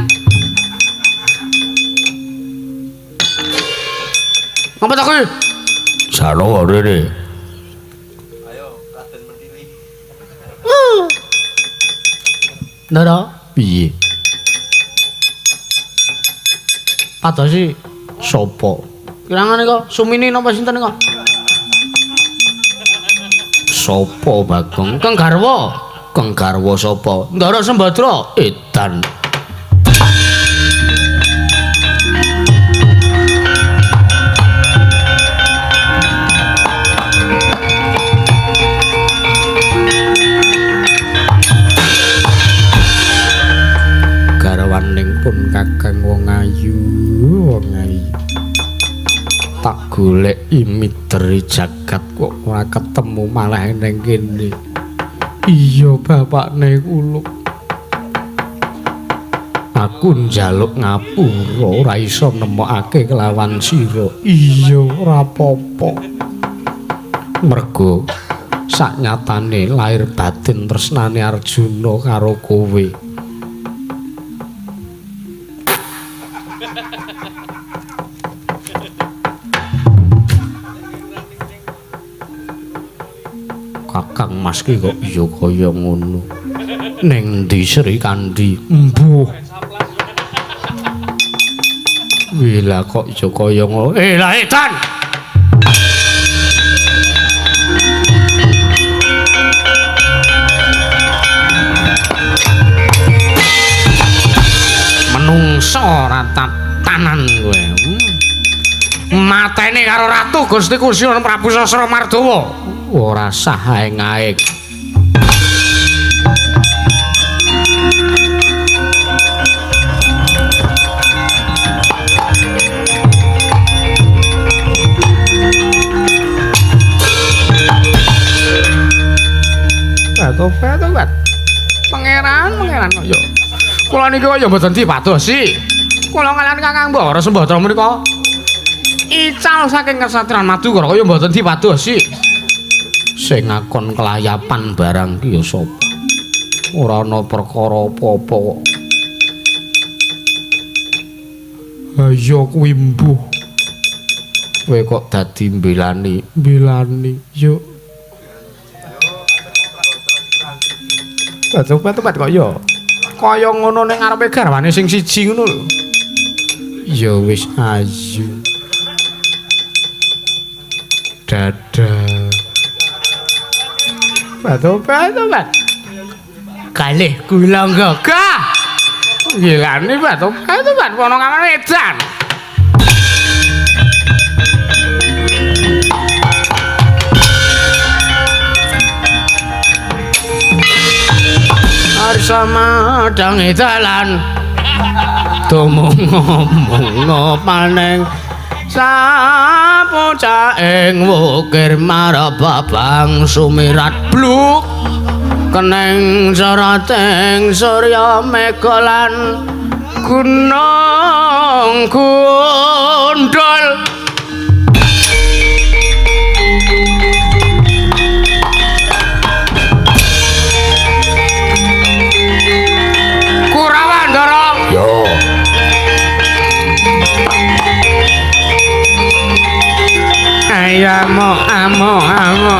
Ngapa ta kowe? Jaro rene. Ayo, Raden Mentili. Ndara, piye? Padosi sapa? Kirangane kok Sumini napa sinten kok? Sapa Bagong? Kang garwa. Kang garwa sapa? Ndara Sembadra. Edan. Tak goleki mideri jagat kok ora ketemu malah ning kene. Iya bapakne kula. Aku njaluk ngapura ora iso nemokake kelawan sira. Iya ora apa-apa. Mergo saknyatane lahir batin tresnane Arjuna karo kowe. Kakang Mas ki kok ya kaya ngono. Ning ndi Sri Kandi? Mbuh. Wila kok ya kaya ngono. Lah edan. Menungso ora tatanan kowe. Matene karo Ratu Gusti Kusunan Prabu Sasra Mardawa. Ora sah aeng-aeng. Tobat. Pangeran kok ya. Kula niki kok ya mboten dipadosi. Kula kaliyan Kakang Mbara Sembadra menika ical saking Kesatrian Madukara kaya mboten dipadosi. Sing ngakon kelayapan barang ki ya sapa? Ora ana perkara apa-apa kok. Ha iya kuwi mbuh. Kowe kok dadi mbelani, mbelani yo. Tobat kok ya. Kaya ngono ning ngarepe garwane sing siji ngono lho. Ya wis ayu. Dadah. Tobat. Kalih kula gagah. Gilane tobat ana kamar edan. Arsa madang dalan tumung-mung paneng sapucaing wukir marababang sumirat bluk keneng sarating surya mega lan gunung gundul. Kurawan dorong. Yo. Ayo amo amo amo.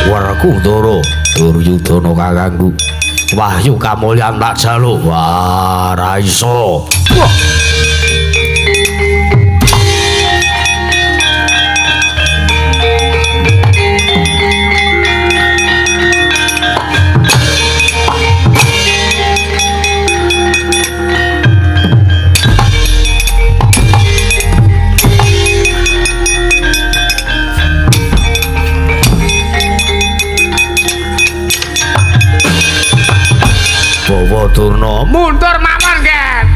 Werkudara Duryudana kakangku wahyu kamulyan tak jaluk. Wah, ra iso. Wah. Bawa Durna mundur mawon, Ken.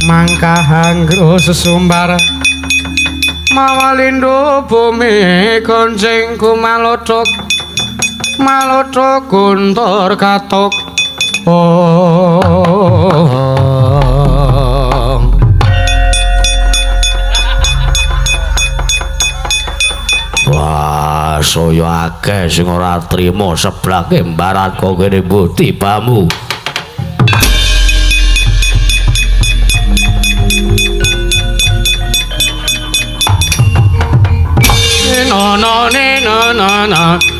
Mangkahangro sesumbar mawalindo bumi gonceng kumalothok malothok guntur katok. Oh. Saya akeh sing ora trima seblake mbarat kok kene mbuh tibamu. No no ne no no no.